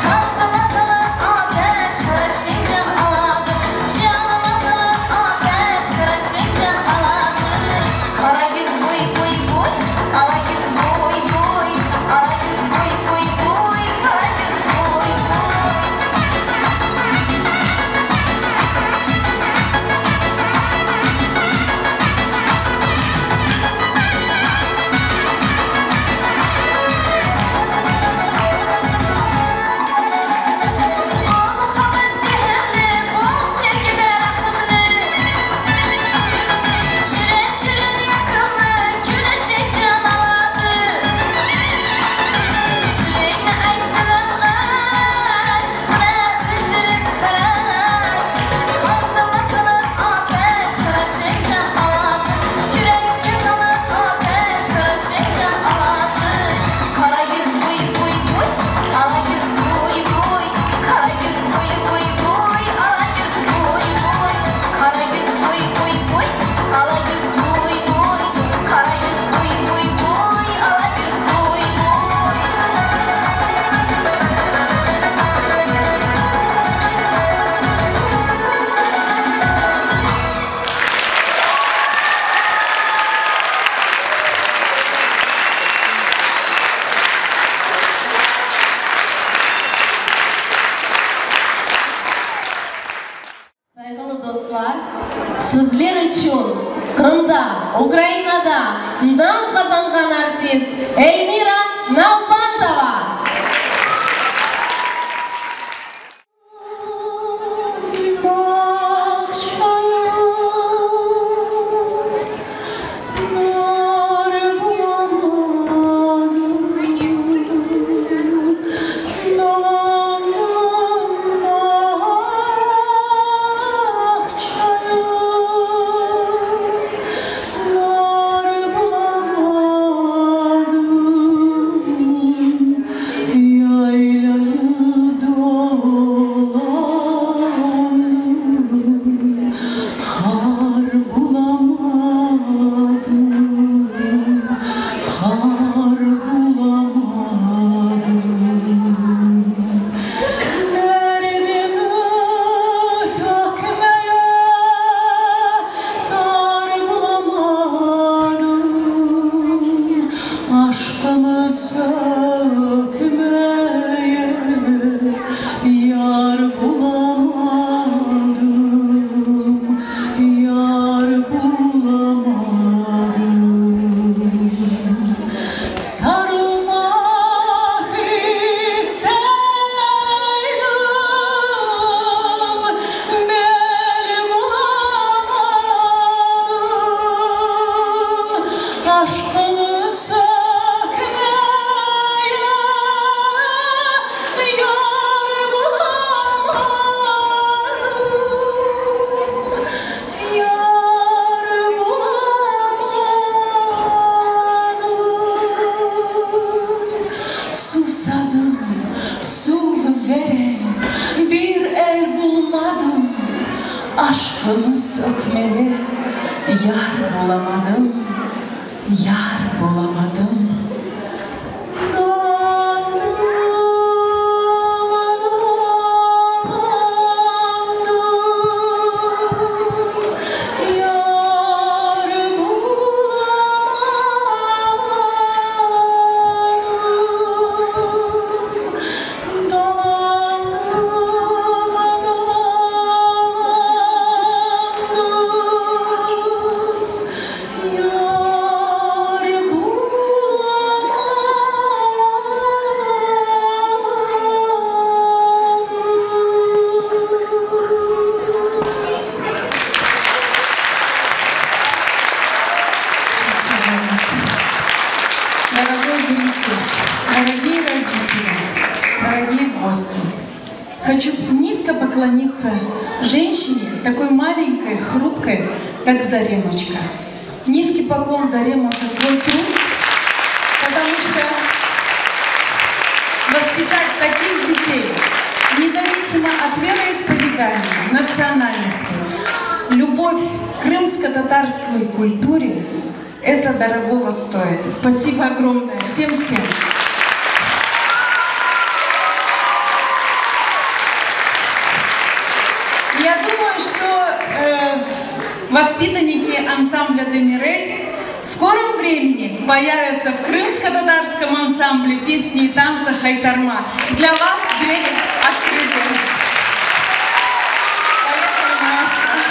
Qalbime salıp ateş, Qaraşıñ can aladı. Canıma salıp ateş, Qaraşıñ can aladı. Qara küz boy, boy, boy, Ala küz boy, boy, Ala küz boy, boy, boy, Qara küz boy, boy. O muhabbet zehrli, bol sevgide rahimli, Şirin şirin yaqımlı, külüşiñ can aladı. Sırıñnı ayttırıp qaş, Bunı bildirip qaraş, Qalbime salıp ateş, Qaraşıñ can aladı. Yürekke salıp ateş, Qaraşıñ can aladı. Qara küz boy, boy, boy, Ala küz boy, boy, Qara küz boy, boy, boy, Ala küz boy, boy, Qara küz boy, boy, boy, Ala küz boy, boy, Qara küz boy, boy, boy, Ala küz boy, boy. Sayğılı dostlar, sizler içün Qırımda, Ukrainada nam qazanğan artist Elmira Nalbantova! Nar bulamadım, Dolandım bağçayı. Nar bulamadım. Yar bulamadım, yar bulamadım. Dolandım, dolandım, yar bulamadım. Dolandım, dolandım, yar bulamadım. Çok sağ oluñız. Дорогой зритель, дорогие родители, дорогие гости, хочу низко поклониться женщине, такой маленькой, хрупкой, как Заремочка. Низкий поклон, Зарема, за твой труд, потому что воспитать таких детей, независимо от вероисповедания, национальности, любовь к крымско-татарской культуре, это дорогого стоит. Спасибо огромное всем-всем. Я думаю, что воспитанники ансамбля «Демирель» в скором времени появятся в крымско-татарском ансамбле песни и танца «Хайтарма». Для вас двери открыты. Поехали, маэстро.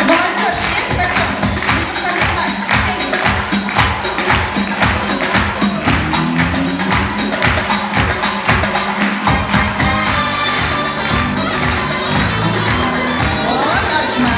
Молодежь есть? Пойдем. Будем танцевать. Вот одна.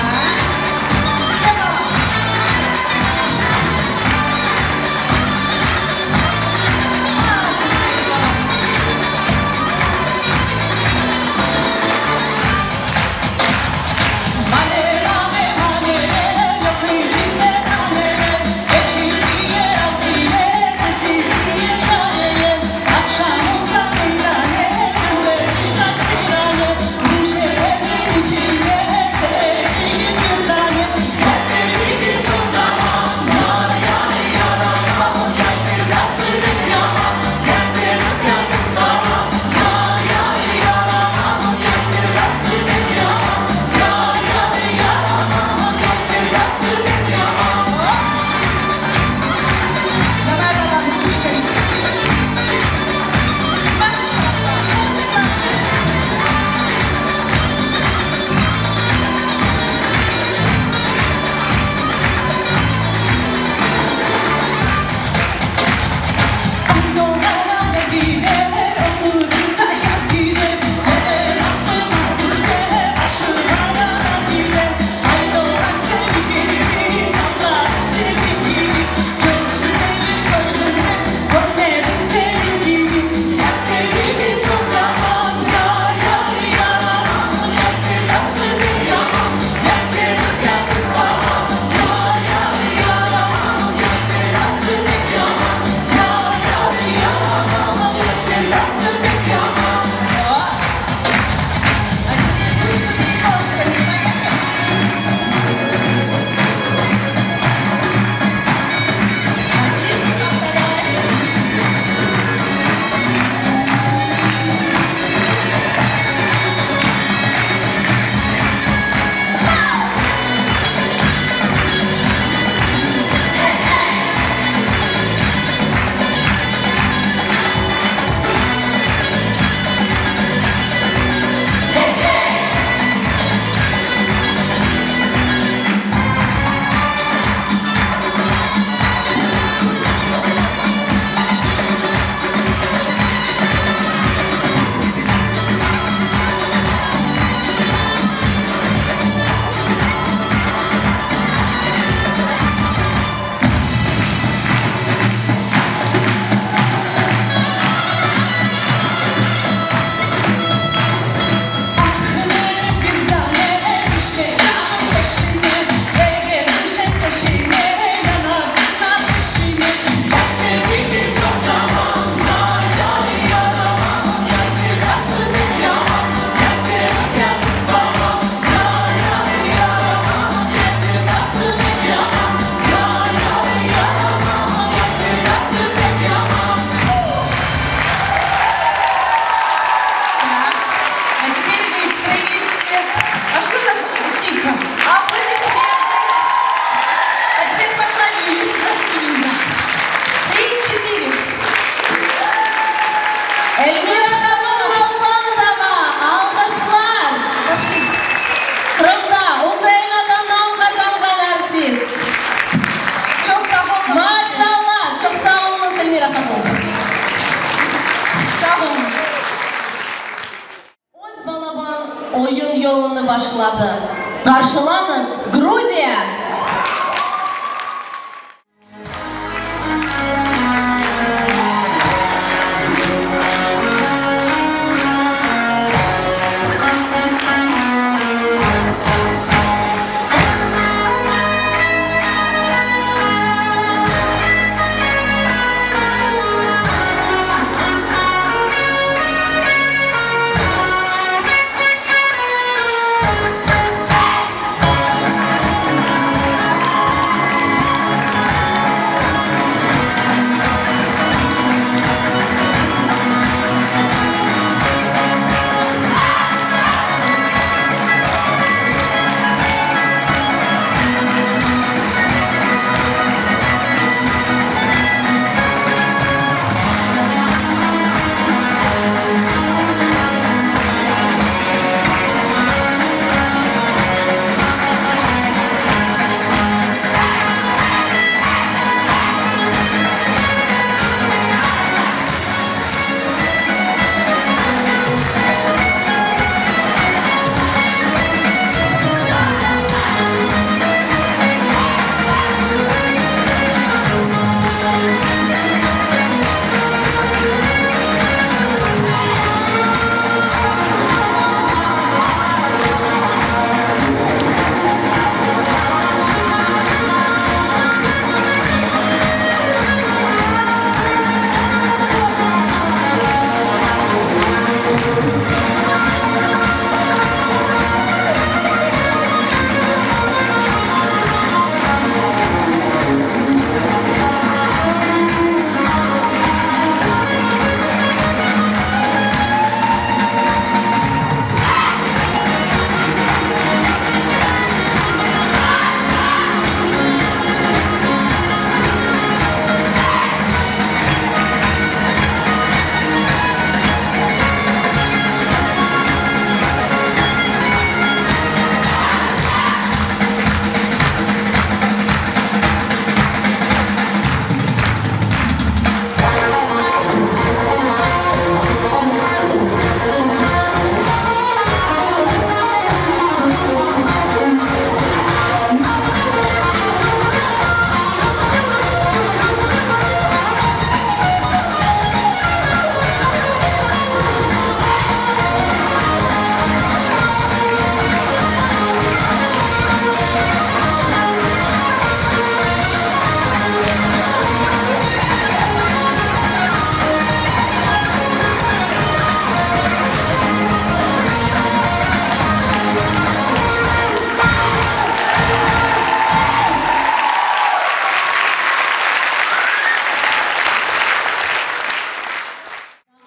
Sağ oluñız. Öz balaban oyun yolunı başladı. Qarşılañız, Gruziya!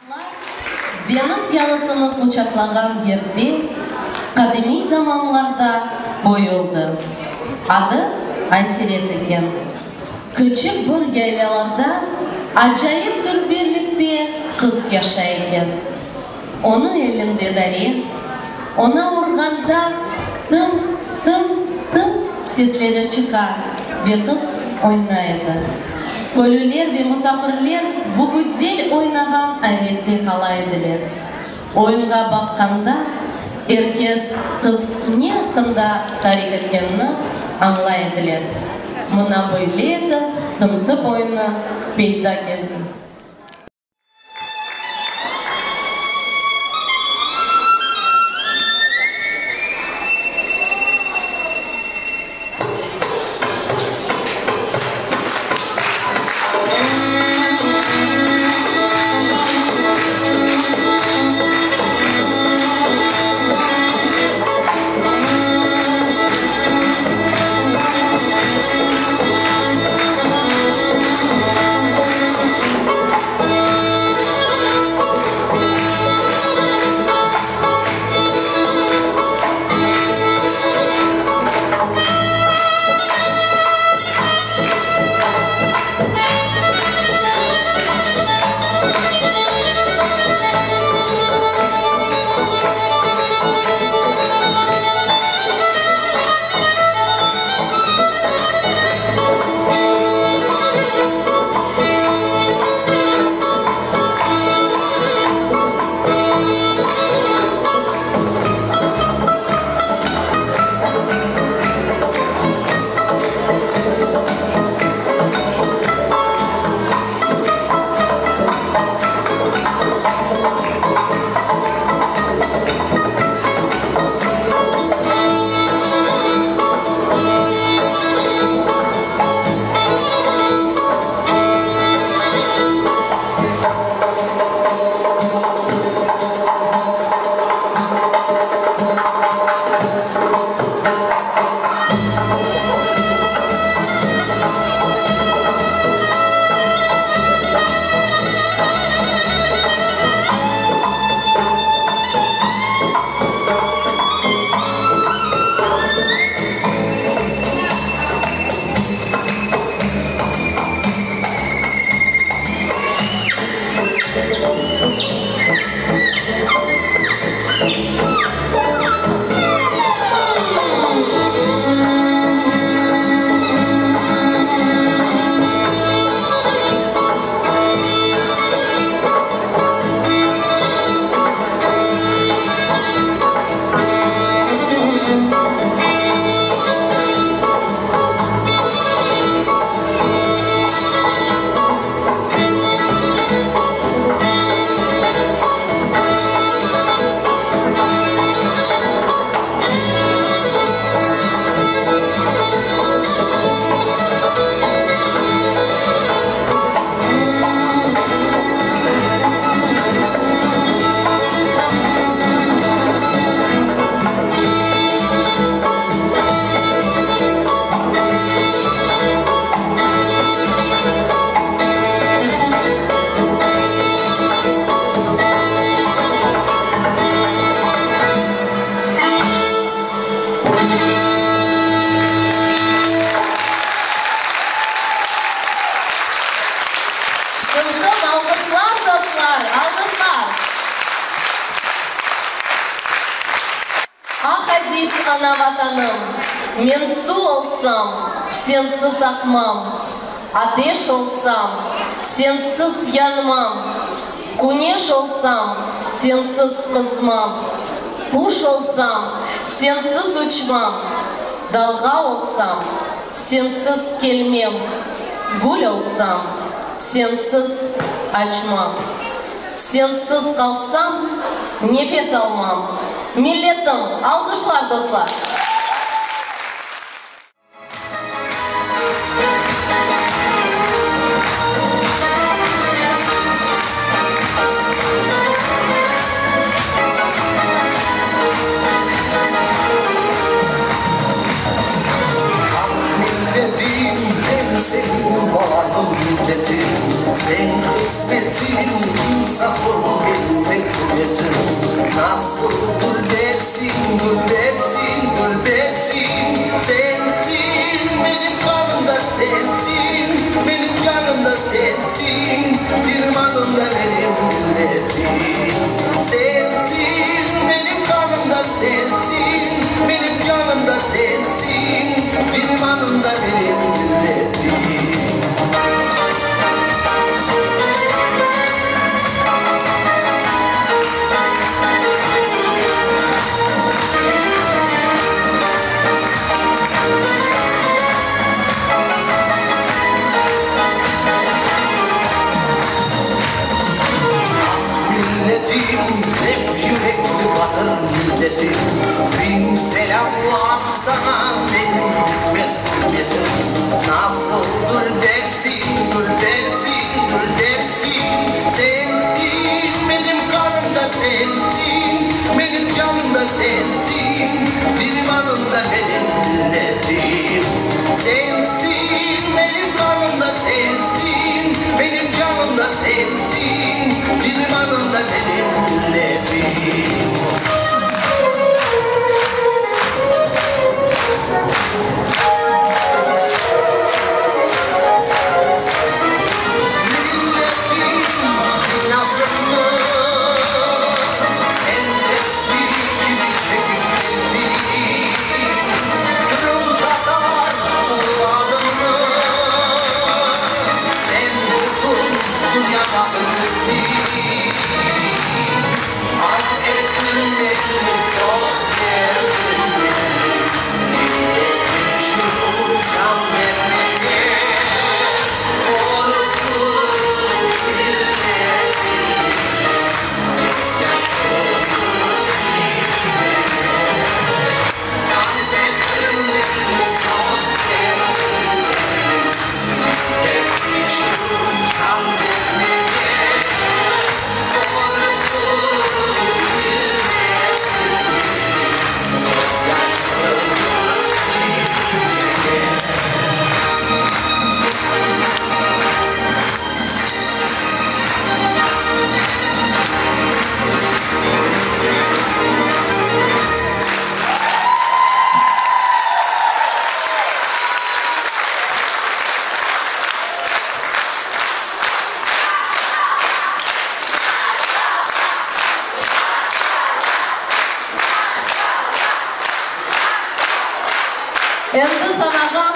Dağlar deñiz yalısını quçaqlağan yerde qadimiy zamanlarda köy oldı. Adı Ayserez eken. Küçük bir yaylalarda acayip dülberlikte qız yaşay eken. Onıñ elinde dare, oña urğanda tım, tım, tım sesleri çıqa ve qız oynay edi. Köylüler ve musafirler bu güzel oynağan ayrette qala ediler. Oyunğa baqqanda, er kes qız ne aqqında tarif etkenini añlay ediler. Mına böyle etip tımtıp oyunı peyda keldi. aziz ana Vatanım, Men suv olsam, sensiz aqmam, Ateş olsam, sensiz yanmam, Küneş olsam, sensiz qızmam, Quş olsam, sensiz uçmam, Dalğa olsam, sensiz kelmem, Gül olsam, sensiz açmam. Sensiz qalsam, nefes almam. Milletim, alğışlar, dostlar! Ah milletim, ben senin varım milletim, Sen kısmetim, insafım, benim tek kuvvetim. Nasıl dülbersin, dülbersin, dülbersin, Sensin benim kanımda sensin, benim canımda sensin, Dirmanımda benim milletim. Sensin benim kanımda sensin, benim canımda sensin, Dirmanımda benim milletim. Milletim, hep yürekli batır milletim. Bin selamlar sana benim bitmez hürmetim. Nasıl dülbersin, dülbersin, dülbersin. Sensin benim kanımda sensin, benim canımda sensin. Dirmanımda benim milletim. Sensin benim kanımda sensin, benim canımda sensin. Dirmanımda benim milletim. Milletim nasıllı sen tesbih gibi çekip geldin. Kırım Tatar adımı sen bütün dünyada bildirdin. Ant ettim söz verdim. Milletim şu can vermeye korkup bilmedim. Gözyaşımı silmeye. Ant ettim söz verdim. Milletim şu can vermeye korkup bilmedim. Gözyaşımı silmeye. Endi sanağa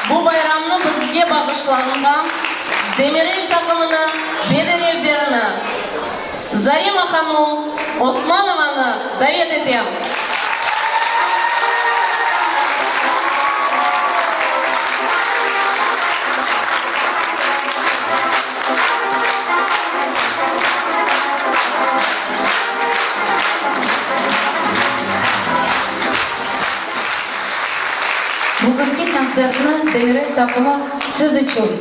bu bayramnı bizge bağışlanğan Demirel taqımınıñ bedi-rehberini Zarema hanum Osmanovanı davet etem. Bugünki kontsertni Demirel taqımı siz içün,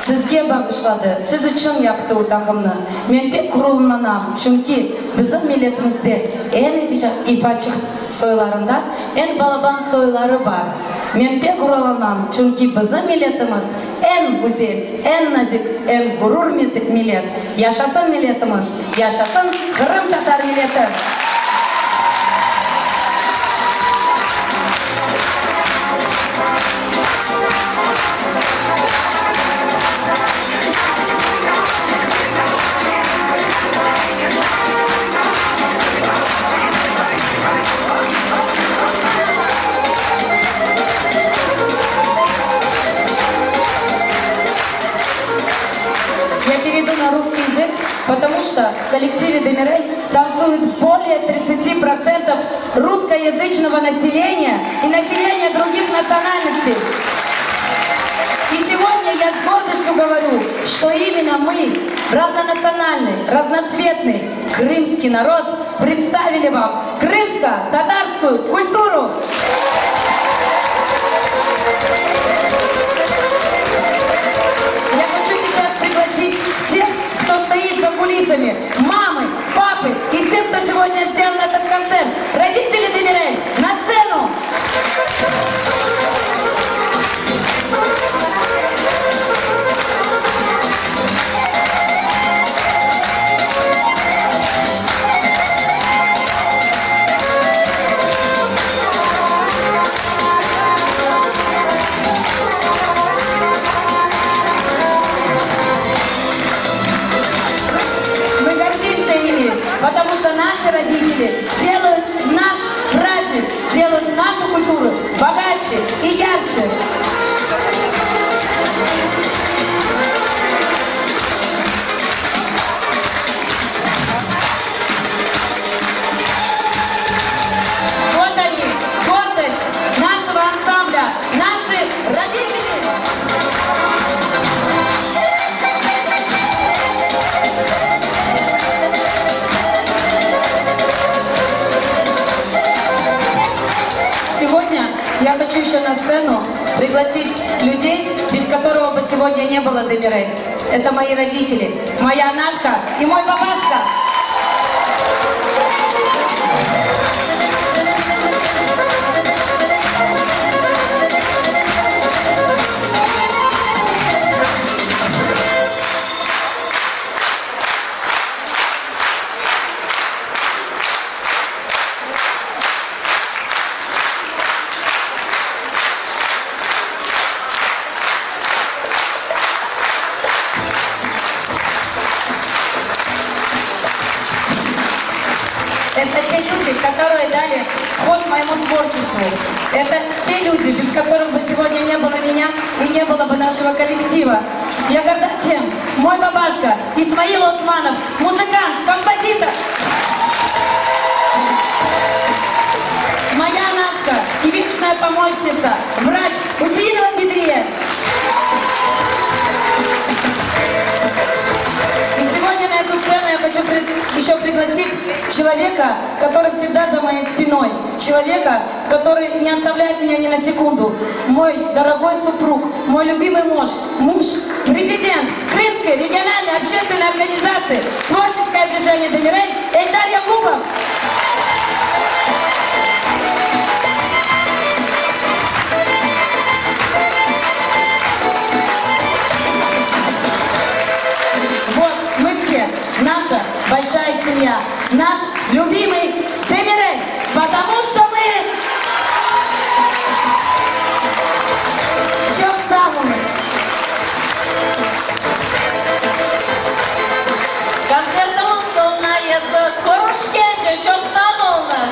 sizge bağışladı, siz içün yaptı o taqımnı. Men pek ğururlanam, çünki bizim milletimizde eñ ifaçıq soylarından eñ balaban soyları bar. Men pek ğururlanam, çünki bizim milletimiz eñ güzel, eñ nazik, eñ ğurur millet. Yaşasın milletimiz, yaşasın qırımtatar milleti! что в коллективе Демирель танцует более 30% русскоязычного населения и населения других национальностей. И сегодня я с гордостью говорю, что именно мы, разнонациональный, разноцветный крымский народ, представили вам крымско-татарскую культуру. Я хочу сейчас пригласить тех, кто стоит за кулисами, мамы, папы и всех, кто сегодня сделал этот концерт. Родители Демирель, на сцену! Мы гордимся ими, потому что наши родители делают наш праздник, делают нашу культуру богаче и ярче. Вот они, гордость нашего ансамбля, наши родители. Сегодня я хочу еще на сцену пригласить людей, без которого бы сегодня не было Демирель. Это мои родители, моя Анашка и мой папашка. Это те люди, которые дали ход моему творчеству. Это те люди, без которых бы сегодня не было меня и не было бы нашего коллектива. Я горда тем, мой бабашка Исмаил Османов, музыкант, композитор. Моя Анашка и вечная помощница, врач Усеинова Бедрия. И сегодня на эту сцену я хочу еще пригласить человека, который всегда за моей спиной. Человека, который не оставляет меня ни на секунду. Мой дорогой супруг, мой любимый муж, муж, президент Крымской региональной общественной организации «Творческое движение Демирель» Эльдар Якупов. Вот мы все, наша большая семья, наш любимый Демирель, потому что мы Çoq sağ oluñız. Kontsertimiz soñuna yetti. Körüşkence, çoq sağ oluñız.